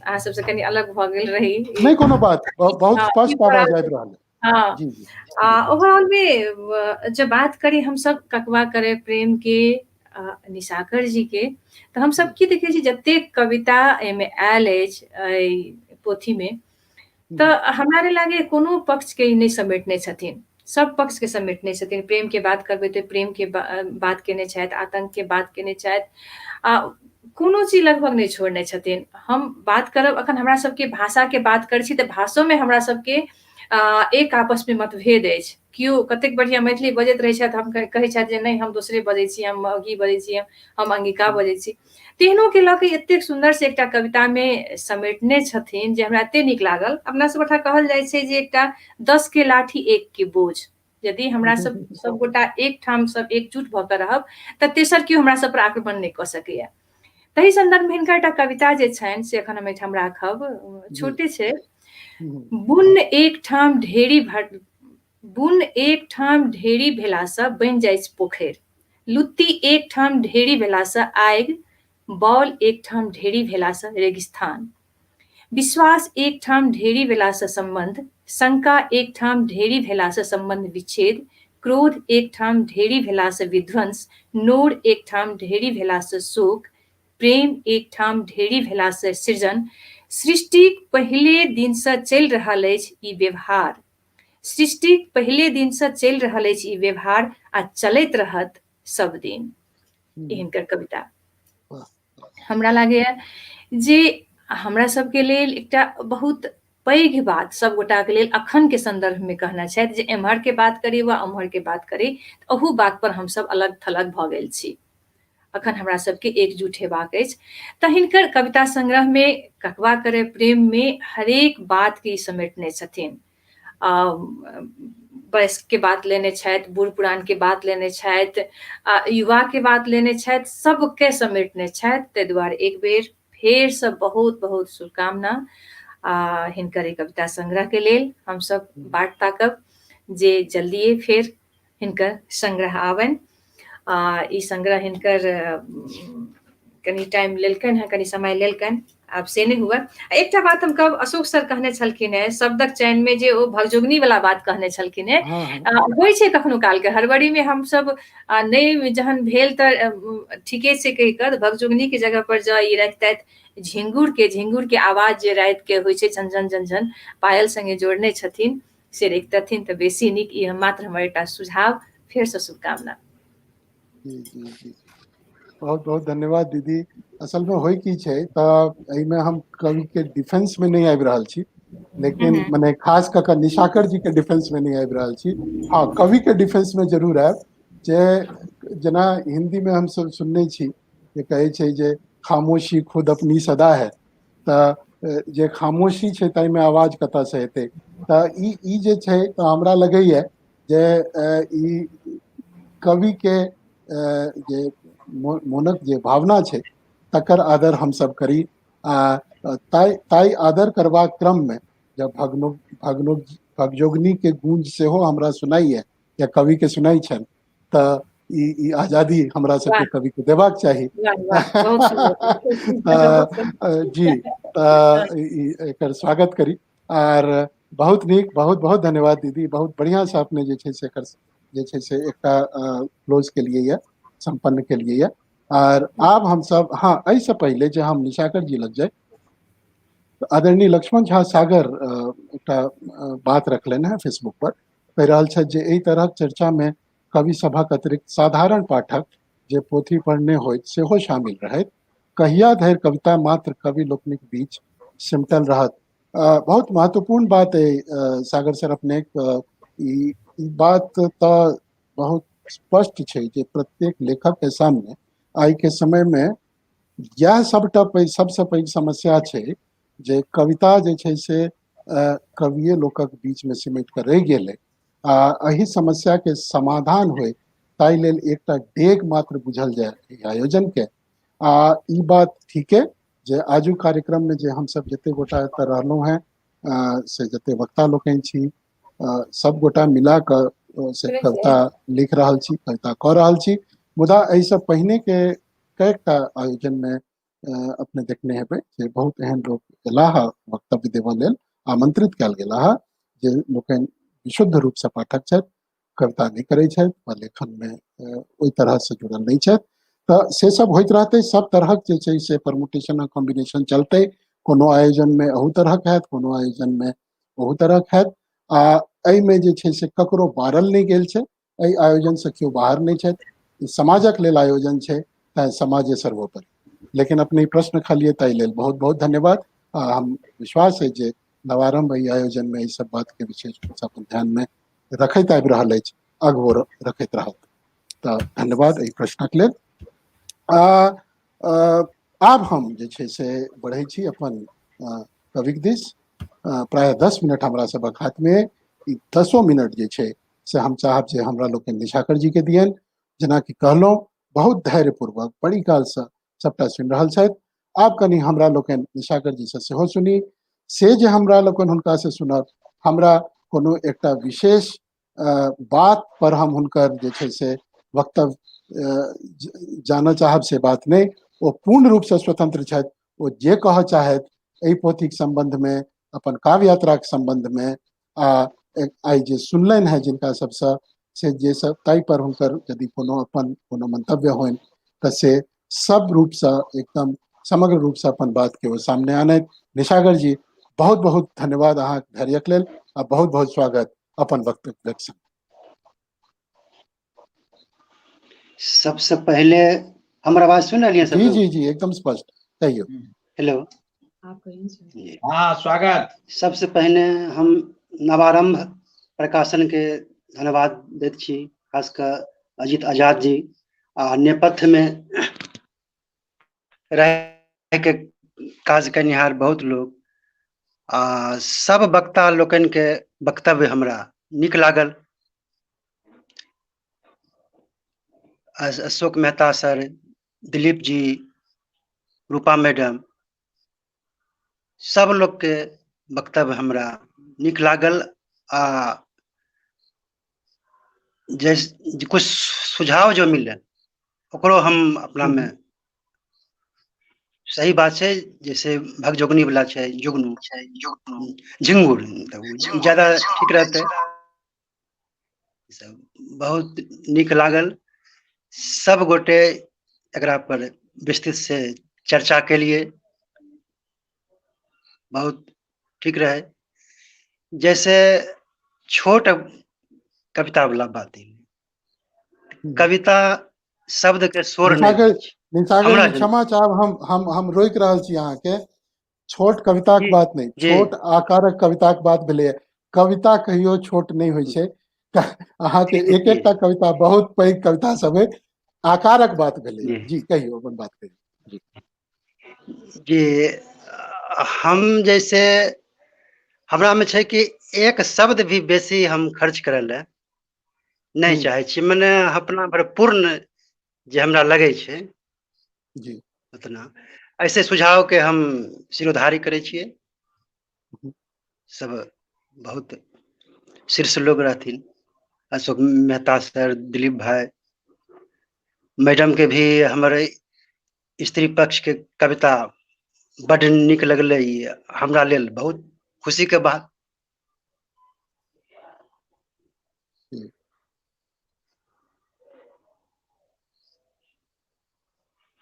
अहाँ सबसँ कनि अलग भऽ गेल रही। नहि कोनो बात, बहुत स्पष्ट आवाज आबि रहल है। हाँ, जी जी। आ ओवरऑल में जब बात करी हमसब ककबा करे प्रेम के निशाकर जी के, तऽ हमसब की देखै छी जतेक कविता एहिमे आयल अछि एहि पोथीमे, तऽ हमरा नहि लागैए कोनो पक्षके ई नहि समेटने छथिन, सब पक्षके समेटने छथिन। प्रेमके बात करबै तऽ प्रेमके बात केने छथि, आतङ्कके बात केने छथि, आ कोनो चीज लगभग नहि छोड़ने छथिन। हम बात करब अखन हमरा सबके भाषाके बात करै छी तऽ भाषोमे हमरा सबके एक आपसमे मतभेद अछि। केओ कतेक बढ़िआँ मैथिली बजैत रहै छथि, हम कहै छथि जे नहि हम दोसरे बजै छी, हम मगही बजै छी, हम अंगिका बजै छी। तेहनो के लऽ के एतेक सुन्दर से एकटा कविता मे समेटने छथिन जे हमरा एते नीक लागल। अपना सब ओहिठाम कहल जाइ छै जे एकटा 10 के लाठी एक के बोझ। यदि हमरा सब सब गोटा एक ठाम सब एकजुट भऽ कऽ रहब तऽ तेसर केओ हमरा सब पर आक्रमण नहि कऽ सकैया। तहि संदर्भ मे हिनकर एकटा कविता जे छनि से एखन हम एहिठाम राखब, छोटे छै। बुन्न एक ठाम ढेरी भर बुन्न एक ठाम ढेरी भेलासँ बनि जाइछ पोखरि, लुत्ती एक ठाम ढेरी भेलासँ आगि, बॉल एक ठाम ढेरी भेलासँ रेगिस्तान, विश्वास एक ठाम ढेरी भेलासँ सम्बन्ध, शंका एक ठाम ढेरी भेलासँ सम्बन्ध विच्छेद, क्रोध एक ठाम ढेरी भेलासँ विध्वंस, नोर एक ठाम ढेरी भेलासँ शोक, प्रेम एक ठाम ढेरी भेलासँ सृजन। सृष्टिक पहिले दिनसँ चलि रहल अछि ई व्यवहार, सृष्टिक पहिले दिनसँ चलि रहल अछि ई व्यवहार आ चलैत रहत सब दिन। हिनकर कविता हमरा लागैया जे हमरा सबके लेल एकटा बहुत पैघ बात सब गोटाके लेल अखन के संदर्भ में कहना छथि जे एम्हर के बात करी वा ओम्हर के बात करी, अहू बात पर हमसब अलग थलग भऽ गेल छी। अखन हमरा सबके एकजुट हेबाक अछि। तऽ हिनकर कविता संग्रह में ककबा करे प्रेम में हरेक बात के समेटने छथिन। वयस्क के बात लेने छथि, बूढ़ पुरान के बात लेने छथि, युवा के बात लेने छथि, सबके समेटने छथि। ताहि दुआरे एक बेर फेरसँ बहुत बहुत शुभकामना आ हिनकर ई कविता संग्रह के लेल। हमसब बाट ताकब जे जल्दिए फेर हिनकर संग्रह आबनि। आ ई संग्रह हिनकर कनि टाइम लेलकनि हेँ, कनि समय लेलकनि, आब से नहि हुए। एकटा बात हम कहब, अशोक सर कहने छलखिन हेँ शब्दक चयन मे जे ओ भगजोगनी वाला बात कहने छलखिन हेँ, होइ छै कखनो काल के हड़बड़ी मे हमसब नहि जहन भेल तऽ ठीके छै कहि कऽ भगजोगनी के जगह पर जँ ई रखितथि झिंगुर के, झिंगुर के आवाज जे राति के होइ छै झनझन झनझन, पायल संगे जोड़ने छथिन, से रखितथिन तऽ बेसी नीक। ई मात्र हमर एकटा सुझाव, फेरसँ शुभकामना। जी जी जी, बहुत बहुत धन्यवाद दीदी। असल में होइ की छै तऽ एहिमे हम कवि के डिफेंस में नहि आबि रहल छी, लेकिन मने खास कऽ कऽ निशाकर जी के डिफेंस में नहि आबि रहल छी। हाँ, कवि के डिफेंस में जरूर आयब जे जेना हिंदी में हम सब सुनने छी जे कहै छै जे खामोशी खुद अपनी सदा है, तऽ जे खामोशी छै ताहिमे आवाज कतऽसँ हेतै। तऽ ई ई जे छै तऽ हमरा लगैया जे ई कवि के जे मोनक जे भावना छै तकर आदर हमसब करी, आ ताहि ताहि आदर करबाक क्रममे जब भगनो भगनो भगजोगनी के गूंज सेहो हमरा सुनाइए या कवि के सुनाइ छनि तऽ ई ई आजादी हमरा सबके कवि के देबाक चाही। जी, तऽ एकर स्वागत करी। आर बहुत नीक, बहुत बहुत धन्यवाद दीदी, बहुत बढ़िया से अपने जे छै से एकर जे छै से एकटा क्लोज के लिए यऽ, संपन्न के लिए यऽ। आर आब हमसब, हाँ, एहिसँ पहिले जे हम निशाकर जी लग जाय, आदरणीय लक्ष्मण झा सागर एकटा बात रखलनि हेँ फेसबुक पर, कहि रहल छथि जे एहि तरहक चर्चा मे कवि सभक अतिरिक्त साधारण पाठक जे पोथी पढ़ने होइत सेहो शामिल रहैत। कहिया धरि कविता मात्र कवि लोकनिक बीच सिमटल रहत? बहुत महत्वपूर्ण बात अइ सागर सर अपने, ई बात तऽ बहुत स्पष्ट छै जे प्रत्येक लेखक के सामने आइ के समय मे इएह सबटा सबसँ पैघ समस्या छै जे कविता जे छै से कविये लोकक बीच मे सिमटि कऽ रहि गेलै। आ एहि समस्या के समाधान होय ताहि लेल एकटा डेग मात्र बुझल जाय एहि आयोजन के। आ ई बात ठीके जे आजुक कार्यक्रम में जे हमसब जते गोटा एतऽ रहलहुँ हेँ, से जते वक्ता लोकनि छी, सब गोटा मिला कऽ से कविता लिख रहल छी, कविता कऽ रहल छी। मुदा एहिसँ पहिने के कएकटा आयोजन में अपने देखने हेबै जे बहुत एहन लोक एलाह वक्तव्य देबऽ लेल, आमंत्रित कयल गेलाह, जे लोकनि विशुद्ध रूप से पाठक छथि, कविता नहि करै छथि वा लेखन मे ओहि तरह से जुड़ल नहि छथि। तऽ से सब होइत रहतै, सब तरहक जे छै से परमुटेशन आ कॉम्बिनेशन चलतै। कोनो आयोजन मे अहू तरहक हैत, कोनो आयोजन मे ओहू तरहक हैत। आ एहिमे जे छै से ककरो बारल नहि गेल छै, एहि आयोजन से केओ बाहर नहि छथि। ई समाजक लेल आयोजन छै, तैं समाजे सर्वोपरि। लेकिन अपने प्रश्न रखलियै ताहि लेल बहुत बहुत धन्यवाद। आ हम विश्वास है जे नवारंभ एहि आयोजन में ई सब बात के विशेष रूप से अपन ध्यान में रखैत आबि रहल अछि, अगबो रखैत रहत। तऽ धन्यवाद एहि प्रश्नक लेल। आ आब हम जे छै से बढ़ै छी अपन कविक दिस। प्रायः 10 मिनट हमरा सबक हाथमे, ई 10 मिनट जे छै से हम चाहब जे हमरा लोकनि निशाकर जी के दियनि। जेनाकि कहलहुँ, बहुत धैर्यपूर्वक बड़ी कालसँ सबटा सुनि रहल छथि। आब कनि हमरा लोकनि निशाकर जी से सेहो सुनी। से जे हमरा लोकनि हुनका से सुनब, हमरा कोनो एकटा विशेष बात पर हम हुनकर जे छै से वक्तव्य जानऽ चाहब से बात नहि। ओ पूर्ण रूपसँ स्वतंत्र छथि, ओ जे कहऽ चाहथि एहि पोथीके सम्बन्धमे, अपन काव्य यात्राके सम्बन्धमे, आ आइ जे सुनलनि हेँ जिनका सबसँ से जे सब, ताहि पर हुनकर यदि कोनो अपन कोनो मंतव्य होइन तऽ से सब रूपसँ एकदम समग्र रूपसँ अपन बातके ओ सामने आनैत। निशागर जी, बहुत बहुत धन्यवाद अहाँके धैर्यक लेल आ बहुत बहुत स्वागत अपन वक्तव्यक संग। सबसे पहले हमर आवाज सुन रहलियै सब? जी जी जी, एकदम स्पष्ट, कहियौ। हेलो। हाँ, स्वागत। सबसे पहले हम नवारंभ प्रकाशन के धन्यवाद दैत छी, खास कऽ अजित आजाद जी आ नेपथ्य में रह के काज करनिहार बहुत लोग आ सब वक्ता लोकनि के वक्तव्य हमरा नीक लागल। अशोक मेहता सर, दिलीप जी, रूपा मैडम, सब लोग के वक्तव्य हमरा नीक लागल आ जे कुछ सुझाव जो मिलल ओकरो हम अपना में सही बात छै। जैसे भगजोगनी वाला छै, जुगनू झिंगुर, तऽ ज्यादा ठीक रहतै। सब बहुत नीक लागल। सब गोटे एकरा पर विस्तृत से चर्चा केलिए, बहुत ठीक रहे। जैसे छोट कविता वाला बात, कविता शब्द के शोर नहीं। निशागर, क्षमा चाहब, हम हम रोकि रहल छी अहाँके। छोट कविता के बात नहीं, छोट आकारक कविता के बात भेलै। कविता कहियो छोट नहीं होइ छै। अहाँके एक एकटा कविता बहुत पैघ कविता सब है, आकारक बात भेलै। जी कहियो, अपन बात कहियो। जी, हम जैसे हमरा में छै कि एक शब्द भी बेसी हम खर्च करै लए नहि चाहै छी, मने अपना भर पूर्ण जे हमरा लगै छै जी उतना। ऐसे सुझाव के हम सिरोधारी करै छियै। सब बहुत शीर्ष लोग रहथिन, अशोक मेहता सर, दिलीप भाई, मैडम के भी हमर स्त्री पक्ष के कविता बड नीक लगलै, हमरा लेल बहुत खुशी के बात।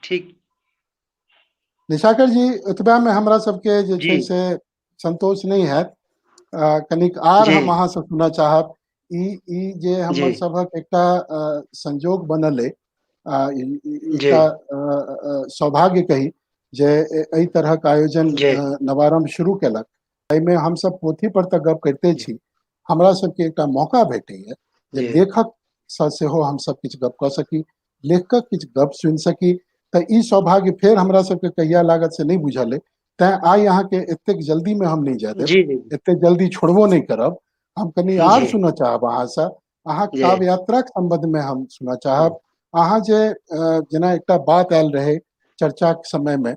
ठीक। निशाकर जी, एतबा में हमरा सबके जे छै से संतोष नहीं हैत, कनिक आर हम अहाँ से सुनऽ चाहब। ई ई जे हमर सभक एकटा संजोग बनल अइ, एकटा सौभाग्य कही जे एहि तरहक आयोजन नवारंभ शुरू केलक, एहिमे हमसब पोथी पर तऽ गप करिते छी, हमरा सबके एकटा मौका भेटैया जे लेखक सँ सेहो हमसब किछु गप कऽ सकी, लेखकक किछु गप सुनि सकी। तऽ ई सौभाग्य फेर हमरा सबके कहिया लागत से नहि बुझल अइ, तैं आइ अहाँके एतेक जल्दी में हम नहि जाय देब, एतेक जल्दी छोड़बो नहि करब। हम कनि आर सुनऽ चाहब अहाँसँ, अहाँके काव्य यात्राक संबंध में हम सुनऽ चाहब। अहाँ जे जेना एकटा बात आयल रहै चर्चाक समय में,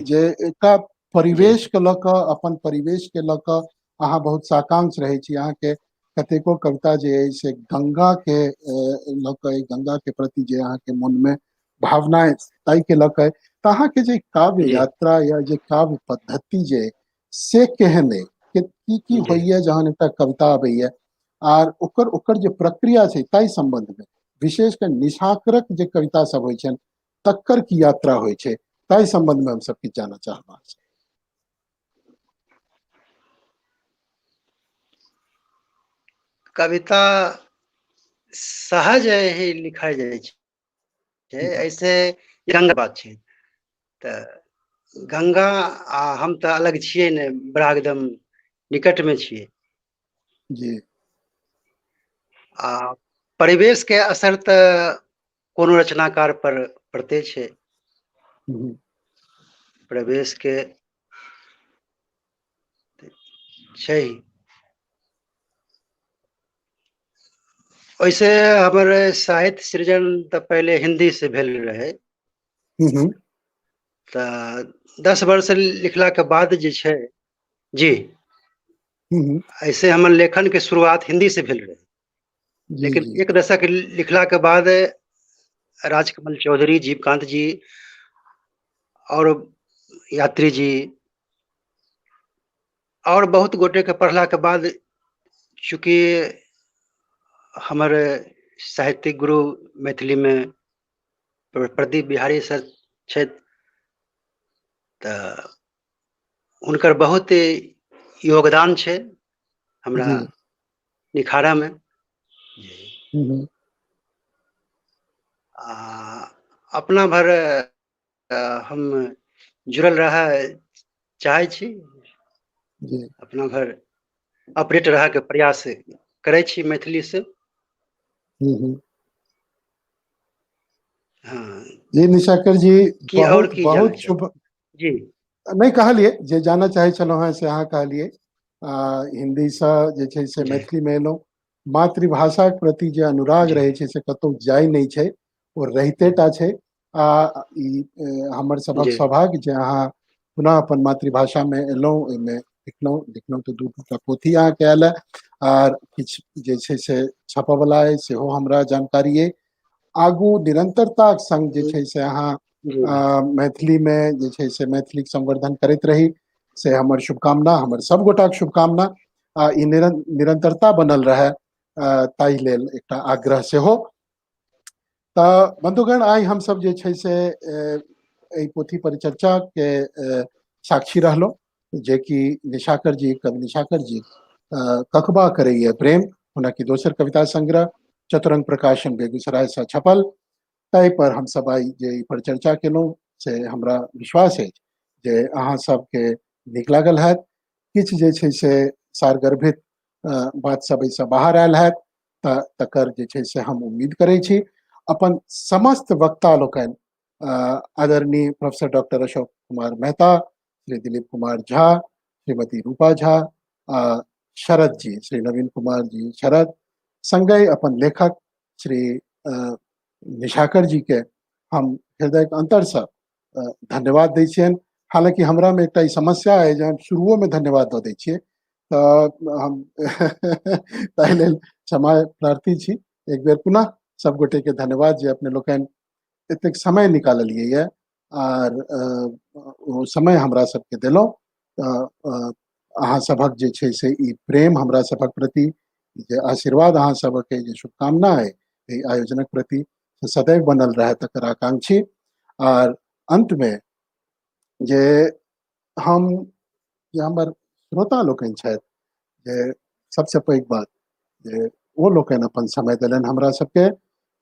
जे एकटा परिवेश के लऽ कऽ, अपन परिवेश के लऽ कऽ अहाँ बहुत साकांक्ष रहै छी। अहाँके कतेको कविता जे अइ से गंगा के लऽ कऽ, गंगा के प्रति जे अहाँके मन में भावना ताहि के लऽ कऽ, तऽ अहाँके जे काव्य यात्रा या जे काव्य पद्धति जे से केहन अइ, की की होइया जहन एकटा कविता अबैया आर ओकर ओकर जे प्रक्रिया छै ताहि संबंध में, विशेष कऽ निशाकरक जे कविता सब होइ छनि तकर की यात्रा होइ छै ताहि संबंध में हम सब किछु जानऽ चाहब। कविता सहज ही लिखल जाइ छै, ऐसे रंग बात छै। तऽ गंगा आ हम तऽ अलग छियै ने, बड़ा एकदम निकटमे छियै। जी। आ परिवेशके असर तऽ कोनो रचनाकार पर पड़ते छै। परिवेशके छै। ओहिसे हमर साहित्य सृजन तऽ पहिले हिंदी से भेल रहै। तऽ 10 वर्ष लिखलाके बाद जे छै जी, ऐसे हमर लेखन के शुरुआत हिंदी से भेल रहै, लेकिन एक दशक लिखला के बाद राजकमल चौधरी, जीवकांत जी और यात्री जी और बहुत गोटे के पढ़ला के बाद, चूँकि हमर साहित्यिक गुरु मैथिली में प्रदीप बिहारी सर छथि, तऽ हुनकर बहुत योगदान छै हमरा निखारा में। आ अपना भर हम जुड़ल रहऽ चाहै छी, अपना भर अपडेट रहऽके प्रयास करै छी मैथिली से। हाँ। जी निशाकर जी, की और बहुत की बहुत जानना शुभ जी। नहि कहलियै, जे जानऽ चाहै छलहुँ हेँ से अहाँ कहलियै। हिन्दीसँ जे छै से मैथिलीमे एलहुँ। मातृभाषाके प्रति जे अनुराग रहै छै से कतहु जाइ नहि छै, ओ रहिते टा छै। आ ई हमर सभक सौभाग्य जे अहाँ पुनः अपन मातृभाषामे एलहुँ, ओहिमे लिखलहुँ लिखलहुँ तऽ 2 टा पोथी अहाँके आयल है, आर किछु जे छै से छपऽवला अइ सेहो हमरा जानकारी अइ। आगू निरन्तरताक संग जे छै से अहाँ मैथिलीमे जे छै से मैथिलीक संवर्धन करैत रही, से हमर शुभकामना, हमर सब गोटाक शुभकामना। आ ई निरन्तरता बनल रहै ताहि लेल एकटा आग्रह सेहो। तऽ बंधुगण, आइ हमसब जे छै से एहि पोथी परिचर्चा के साक्षी रहलहुँ, जेकि निशाकर जी, कवि निशाकर जी ककबा करैए प्रेम, हुनक दोसर कविता संग्रह चतुरंग प्रकाशन बेगूसराय से छपल, ताहि पर हमसब आइ जे पर चर्चा केलहुँ से हमरा विश्वास अछि जे अहाँ सबके नीक लागल हैत। किछु जे छै से सारगर्भित बात सब एहिसँ बाहर आयल हैत, तऽ तकर जे छै से हम उम्मीद करै छी। अपन समस्त वक्ता लोकनि, आदरणीय प्रोफेसर डॉक्टर अशोक कुमार मेहता, श्री दिलीप कुमार झा, श्रीमती रूपा झा, शरद जी, श्री नवीन कुमार जी शरद, संगहि अपन लेखक श्री निशाकर जी के हम हृदय के अंतर से धन्यवाद दै छियनि। हालांकि हमरा में एकटा ई समस्या है जे हम शुरुओ में धन्यवाद दऽ दै छियै, तऽ हम ताहि लेल क्षमा प्रार्थी छी। एक बेर पुनः सब गोटे के धन्यवाद जे अपने लोकनि एतेक समय निकाललियै ये आर ओ समय हमरा सबके देलहुँ। तऽ अहाँ सभक जे छै से ई प्रेम हमरा सभक प्रति, जे आशीर्वाद अहाँ सबके, जे शुभकामना है एहि आयोजनक प्रति, से सदैव बनल रहे तकर आकांक्षी। आर अंत में जे हम जे हमर श्रोता लोकनि छथि, जे सबसे पैघ बात जे ओ लोकनि अपन समय देलनि, हमरा सबके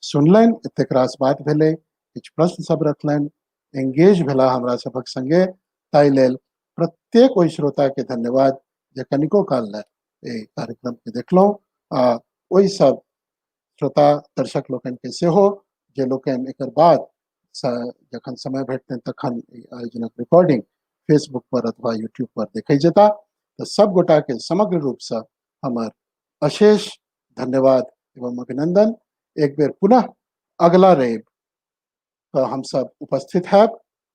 सुनलनि, एतेक रास बात भेलै, किछु प्रश्न सब रखलनि, एंगेज भेला हमरा सभक संगे, ताहि लेल प्रत्येक ओहि श्रोता के धन्यवाद जे कनिको काल लए एहि कार्यक्रम के देखलहुँ। आ ओहि सब श्रोता दर्शक लोकनि के सेहो जे लोकनि एकर बाद जखन समय भेटतनि तखन एहि आयोजनक रिकॉर्डिंग फेसबुक पर अथवा यूट्यूब पर देखै जेता, तऽ सब गोटा के समग्र रूप से हमर अशेष धन्यवाद एवं अभिनंदन। एक बेर पुनः अगला रवि तऽ हमसब उपस्थित हैब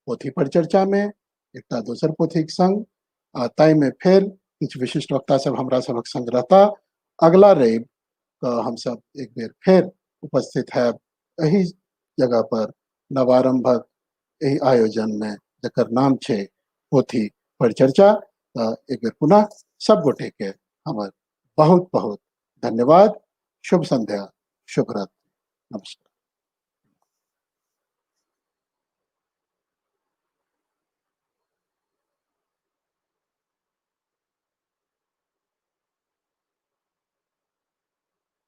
पोथी परिचर्चा में एकटा दोसर पोथीक संग, आ ताहिमे फेर किछु विशिष्ट वक्ता सब हमरा सबक संग रहता। अगला रवि तऽ हमसब एक बेर फेर उपस्थित हैब एहि जगह पर नवारंभक एहि आयोजन में, जकर नाम छै पोथी परिचर्चा। तऽ एक बेर पुनः सब गोटे के हमर बहुत बहुत धन्यवाद। शुभ संध्या, शुभ रात्रि, नमस्कार।